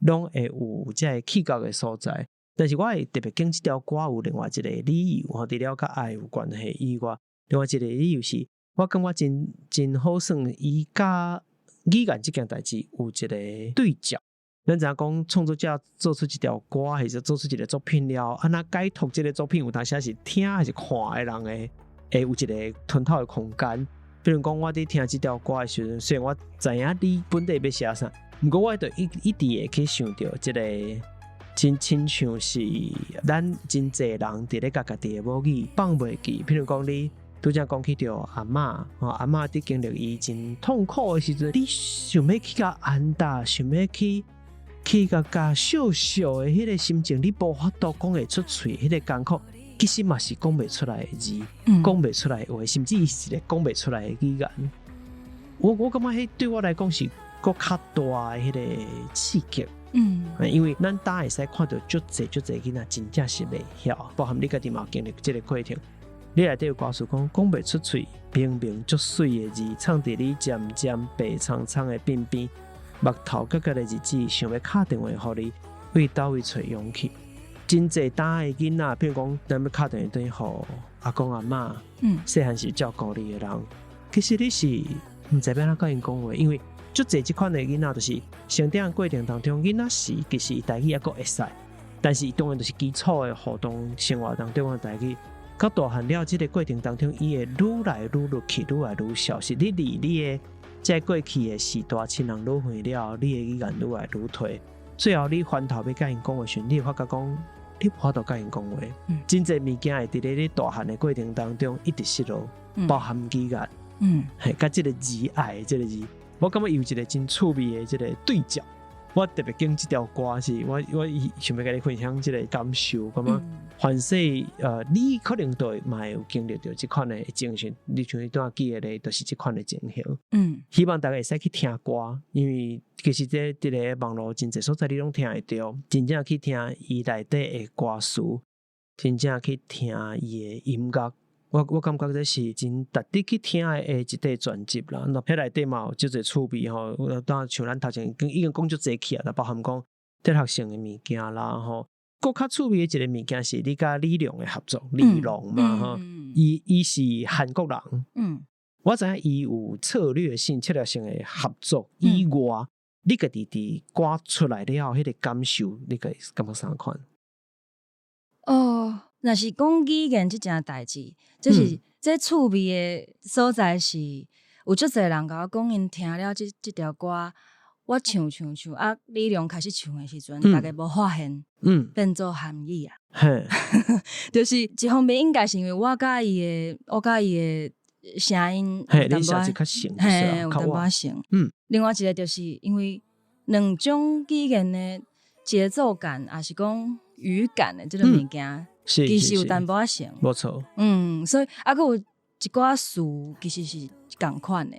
攏會有這个起角的所在。但是我會特別揀這條歌有另外一個理由吼，除了佮愛有關係以外，另外一個理由是，我感覺真好耍，伊佮語言這件代誌有一個對照。咱知影講創作者做出一條歌，或者做出一個作品了，按怎解讀這個作品，有當時是聽還是看的人會有一個吞吐的空間。比如講，我佇聽這條歌的時陣，雖然我知影你本底欲寫啥，毋過我就一直會去想著這個。真親像是咱真濟人佇咧共家己的母語放袂記，譬如講你拄才講起著阿嬤，吼，阿嬤佇經歷伊真痛苦的時陣，你想欲去共安搭，想欲去共笑笑的彼个心情，你無法度講會出喙，彼个艱苦，其實嘛是講袂出來的字，講袂出來的話，甚至是一个講袂出來的語言。我感覺彼對我來講是閣較大的彼个刺激。因為咱今會使看著足濟足濟囡仔真正是袂曉，包含你家己嘛有經歷這个過程。你內底有歌詞講，講袂出喙，明明足媠的字，藏佇你漸漸白蒼蒼的鬢邊，目頭結結的日子，想欲敲電話予你，為佗位揣勇氣。真濟今的囡仔，比如講，咱欲敲電話轉予阿公阿嬤，細漢時照顧你的人，其實你是毋知欲按怎共𪜶講話，因為足濟這款的囡仔，就是成長過程當中，囡仔時其實台語猶閣會使，但是當然就是基礎的互動生活當中的台語。到大漢了，這个過程當中，伊會愈來愈落去，愈來愈消失。你離你的這過去的序大，親人愈遠了，你的語言愈來愈退。最後，你翻頭欲共𪜶講話時，你會發覺講，你無法度共𪜶講話。真濟物件會佇咧你大漢的過程當中一直失落，包含語言，嘿，佮這个字愛的這个字，我感覺有一个真趣味的這个對照。我特別揀這條歌是，我想欲共你分享這个感受，感覺凡勢你可能都嘛會有經歷著這款的情形，你像你拄仔記的咧，就是這款的情形。希望大家會使去聽歌，因為其實這佇咧網路真濟所在你攏聽會著，真正去聽伊內底的歌詞，真正去聽伊的音樂。我感覺這是真值得去聽的一塊專輯啦。那彼內底嘛有足濟趣味吼，當像咱頭前已經講足濟去啊，包含講哲學性的物件啦吼。閣較趣味的一個物件是你佮李龍的合作，李龍嘛吼，伊是韓國人，我知影伊有策略性、策略性的合作以外，你家己佇歌出來了後，彼個感受，你家己感覺啥款？哦，若是講語言這件代誌，這是這趣味的所在是，有足濟人共我講，𪜶聽了這條歌，我唱唱唱啊，李龍開始唱的時陣，大家無發現，變做韓語啊。就是一方面應該是因為我佮伊的聲音嘿，你聲較像，嘿，有淡薄仔像。另外一個就是因為兩種語言的節奏感，抑是講語感的這個物件，其實有淡薄仔像。無錯。所以啊，閣有一寡詞其實是仝款的。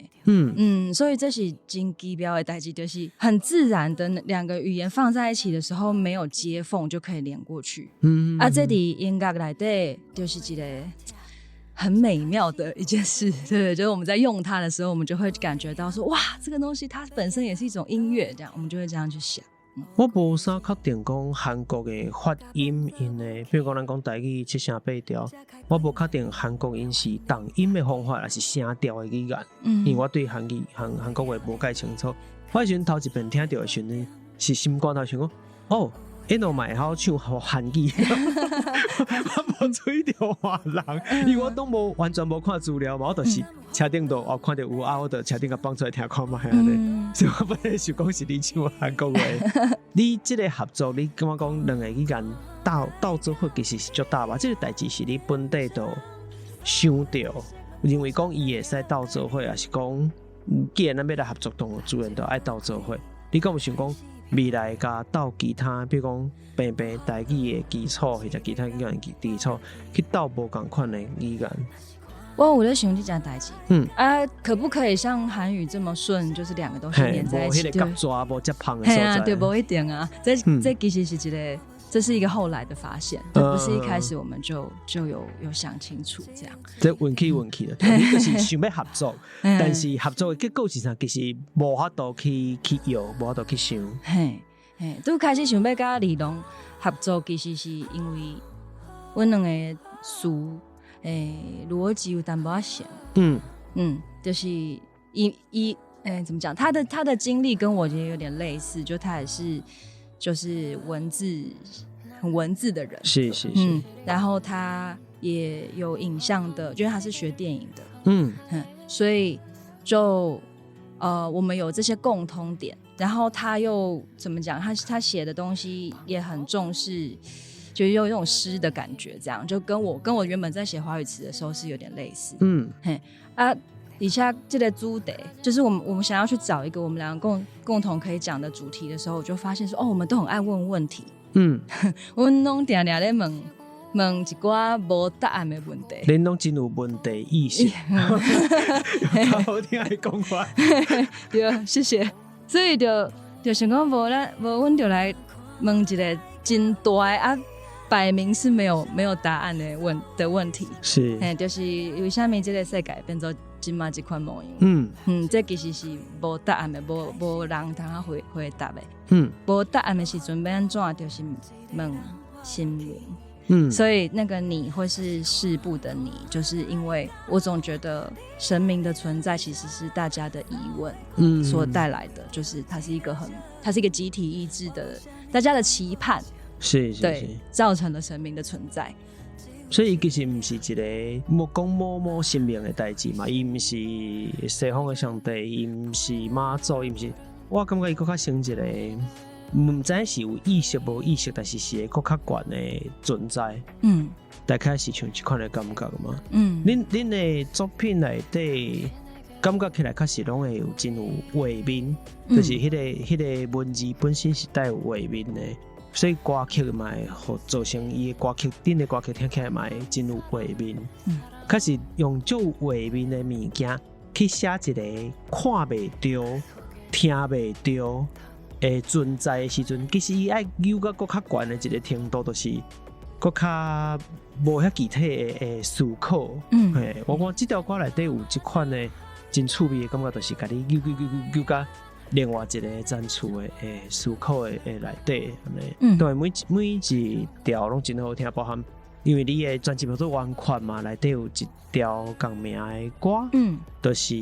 所以這是真奇妙的代誌，就是很自然的兩個語言放在一起的時候，沒有接縫就可以連過去。啊，這佇音樂內底就是一個很美妙的一件事，對，就是我們在用它的時候，我們就會感覺到說，哇，這個東西它本身也是一種音樂，這樣我們就會這樣去想。我無啥確定講韓國的發音，𪜶的，比如講咱講台語七聲八調，我無確定韓國𪜶是重音的方法，抑是聲調的語言。因為我對韓語、韓國話無介清楚。我彼時陣頭一遍聽著的時陣，是心肝頭想講，哦，𪜶嘛會曉唱韓語，我無注意著別人，因為我攏無完全無看資料嘛，我就是車頂度哦看著有啊，我就車頂共放出來聽看覓按呢。所以我本來想講是你唱韓國話，你這个合作，你感覺講兩個語言鬥做伙其實是足搭吧？這个代誌是你本底就想著，認為講伊會使鬥做伙，抑是講既然咱欲來合作，當自然就愛鬥做伙。你敢有想講未來共鬥其他，比如講平平台語的基礎，或者其他語言的基礎，去鬥無仝款的語言？我有咧想這件代誌，啊，可不可以像韓語這麼順，就是兩個東西連在一起？對，無接縫的所在。對，無一定啊。這其實是一個，這是一個後來的發現，不是一開始我們就有想清楚這樣。這運氣運氣的，你就是想欲合作，但是合作的結果是啥？其實無法度去搖，無法度去想。嘿，嘿，拄開始想欲佮李龍合作，其實是因為阮兩個詞。邏輯有淡薄仔像，就是伊，怎麼講？他的經歷跟我覺得有點類似，就他也是就是文字很文字的人，然後他也有影像的，因為他是學電影的，所以就我們有這些共通點，然後他又怎麼講？他寫的東西也很重視。就有一種詩的感覺，這樣就跟我原本在寫華語詞的時候是有點類似。嘿啊，而且這個主題就是我們想要去找一個我們兩個共同可以講的主題的時候，我就發現說，哦，我們都很愛問問題。阮攏定定咧問問一寡無答案的問題。恁攏真有問題意識，好聽的講話。對，謝謝。所以就想講無咱無，阮就來問一個真大的啊，擺明是沒有答案的問題。嘿，就是為啥物這個世界變做這馬這款模樣？嗯，這其實是無答案的，無人通回答的。無答案的時陣欲按怎？就是問神明。所以那個你會是事部的你，就是因為我總覺得神明的存在其實是大家的疑問，所帶來的，就是它是一個很，它是一個集體意志的，大家的期盼，對，造成了神明的存在。所以其實毋是一個莫講某某神明的代誌嘛，伊毋是西方的上帝，伊毋是媽祖，伊毋是，我感覺伊閣較像一個，毋知是有意識無意識，但是是會閣較懸的存在。大概是像這款的感覺嘛。恁的作品內底，感覺起來確實攏會有真有畫面，就是彼個文字本身是帶有畫面的。所以歌曲嘛會予造成伊的歌曲，恁的歌曲聽起來嘛會真有畫面。確實用這有畫面的物件去寫一個看袂著、聽袂著的存在的時陣，其實伊愛扭到閣較懸的一個程度，就是閣較無遐具體的思考。嘿，我講這條歌內底有這款的真趣味的感覺，就是共你扭扭扭扭扭到另外一個層次的思考的內底，按呢。對，每一條攏真好聽，包含因為你的專輯叫做圓缺嘛，內底有一條仝名的歌，就是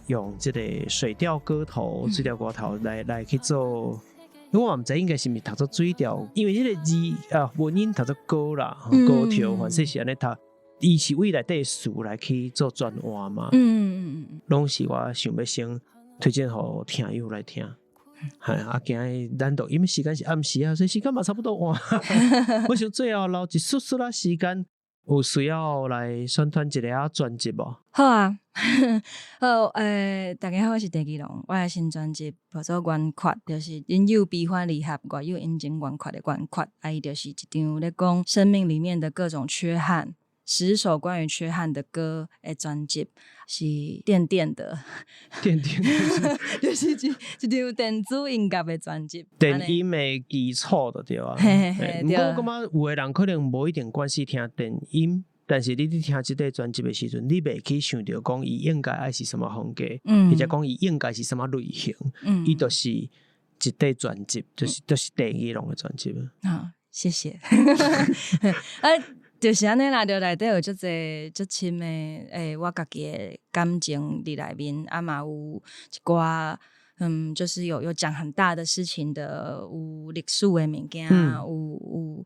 用這個水調歌頭、水調歌頭來去做。我嘛毋知應該是毋是讀做水調，因為彼個字啊文音讀做歌啦，歌調，反正是按呢讀。伊是為內底詞來去做轉換嘛。攏是我想欲先推薦予聽友來聽。係啊，今日咱錄音時間是暗時啊，所以時間嘛差不多完。我想最後留一絲絲仔時間，有需要來宣傳一下專輯無？好啊，好，大家好，我是鄭宜農，我的新專輯叫做《圓缺》，就是人有悲歡離合，外有陰晴圓缺的圓缺，啊，伊就是一張咧講生命裡面的各種缺憾，10首關於缺憾的歌的專輯，是電電的，電電就是一張電子音樂的專輯，電音的基礎就對啊。嘿嘿嘿，毋過我感覺有的人可能無一定關係聽電音，但是你佇聽這個專輯的時陣，你袂去想著講伊應該愛是啥物風格，或者講伊應該是啥物類型，伊就是一塊專輯，就是鄭宜農的專輯。好，謝謝。啊，就是按呢啦，就內底有足濟足深的，我家己的感情佇內面，啊嘛有一寡，就是有講很大的事情的，有歷史的物件，有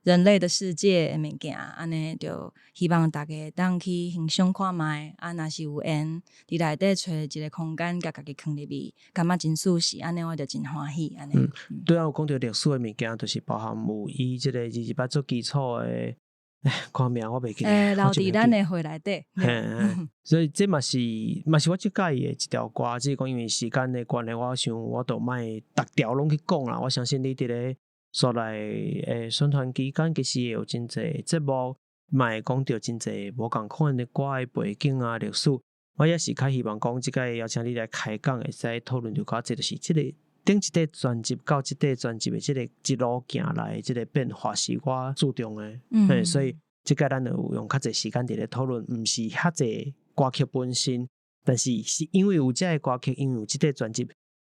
人類的世界的物件，按呢就希望大家會當去欣賞看覓，啊，若是有緣佇內底揣一個空間，共家己囥入去，感覺真舒適，按呢我就真歡喜，按呢。嗯，對啊，有講著歷史的物件，就是包含有以這個228做基礎的。歌名我袂記得。留佇咱的回內底。嘿，所以這嘛是我最佮意的一條歌，只是講因為時間的關係，我想我都莫逐條攏去講啦。我相信你佇咧紲來宣傳期間，其實會有真濟節目，嘛會講著真濟無仝款的歌的背景啊、歷史。我也是較希望講，這擺邀請你來開講，會使討論著較濟，就是這個頂一塊專輯到這塊專輯的這個一路行來的這個變化是我注重的。所以這擺咱有用較濟時間佇咧討論，毋是遐濟歌曲本身，但是是因為有這个歌曲，因為有這塊專輯，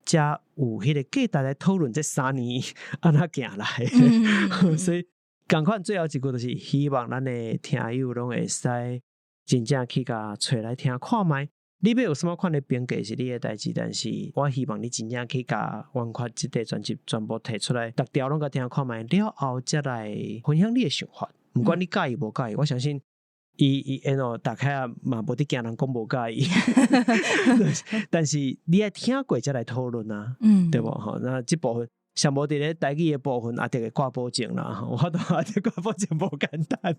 才有彼個價值來討論這3年按怎行來。所以仝款最後一句就是希望咱的聽友攏會使真正去共揣來聽看覓。你欲有啥物款的評價是你的代誌，但是我希望你真正去共圓缺這塊專輯全部提出來，逐條攏共聽看覓了後，才來分享你的想法。毋管你佮意無佮意，我相信伊伊 Eno 大概嘛無佇驚人講無佮意，但是你愛聽過才來討論啊，對無吼？那這部分上無佇咧台語的部分，阿德會掛保證啦，我都阿德掛保證無簡單。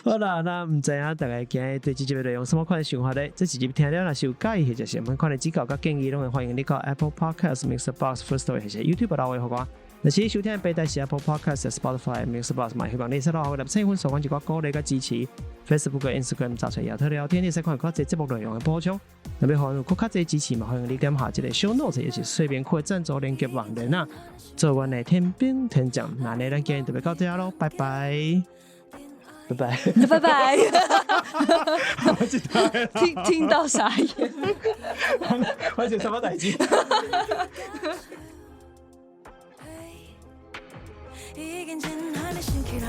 好啦，那毋知影大家今日對這集內容啥物款的想法咧？這一集聽了若是有佮意或者是啥物款的指教佮建議，攏會歡迎你到 Apple Podcast、MixerBox、Firstory 或者 YouTube 留言予我。若是你收聽的平台是 Apple Podcast、Spotify、MixerBox，嘛希望你會使留予粒星分，送阮一寡鼓勵佮支持。Facebook、Instagram 找出亞特聊天，你會使看較濟節目內容的補充。若欲予阮有閣較濟支持嘛，歡迎你點下這個 Show Notes，也是說明區的贊助連結網站啊，做阮的天兵天將。那呢，咱今日就欲到這囉，拜拜，拜拜，拜拜。聽聽到傻眼，完全什麼代誌？已經真漢的想起來。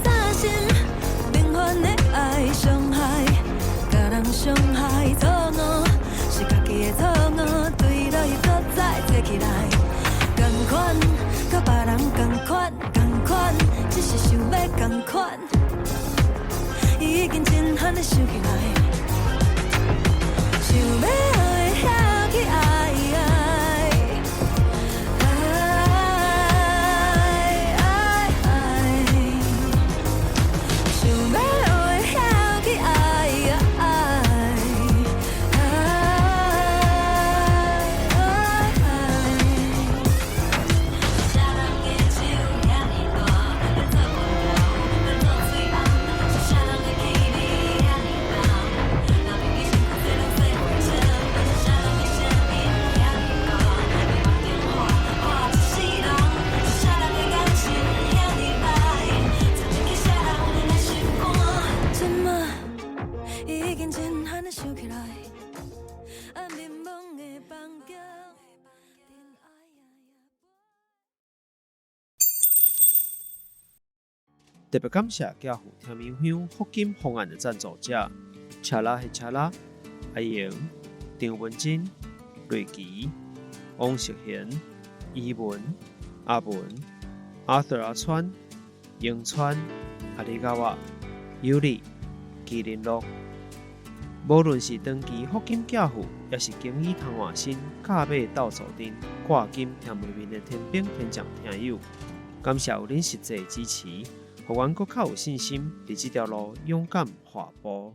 三心平凡的愛傷害，共人傷害錯誤，是家己的錯誤，對落彼所在坐起來，仝款，佮別人仝款，仝款，只是想欲仝款，已經真漢的想起來，想欲學會曉去愛。愛愛愛，想欲學會曉去愛。愛愛愛。啥人的手遐爾大，欲做溫柔，欲做喙罨，是啥人的氣味遐爾重？若面伊身軀洗攏洗袂清，是啥人的聲音遐爾大？欲放電話看一世人，是啥人的眼神遐爾歹？鑽入去啥人的心肝？這馬已經真漢的想起來，啊，迷惘的房間。特別感謝寄付天明香福金方案的贊助者：查拉的查拉、阿瑩、張文珍、瑞琪、王淑賢、伊文、阿文、阿 Sir 阿川、永川、阿里嘎哇、尤里、麒麟樂。無論是長期福金寄付，抑是經已通換新價碼鬥數陣掛金天門面的天兵天將聽友，感謝有恁實際支持，予阮閣較有信心佇這條路勇敢跨步。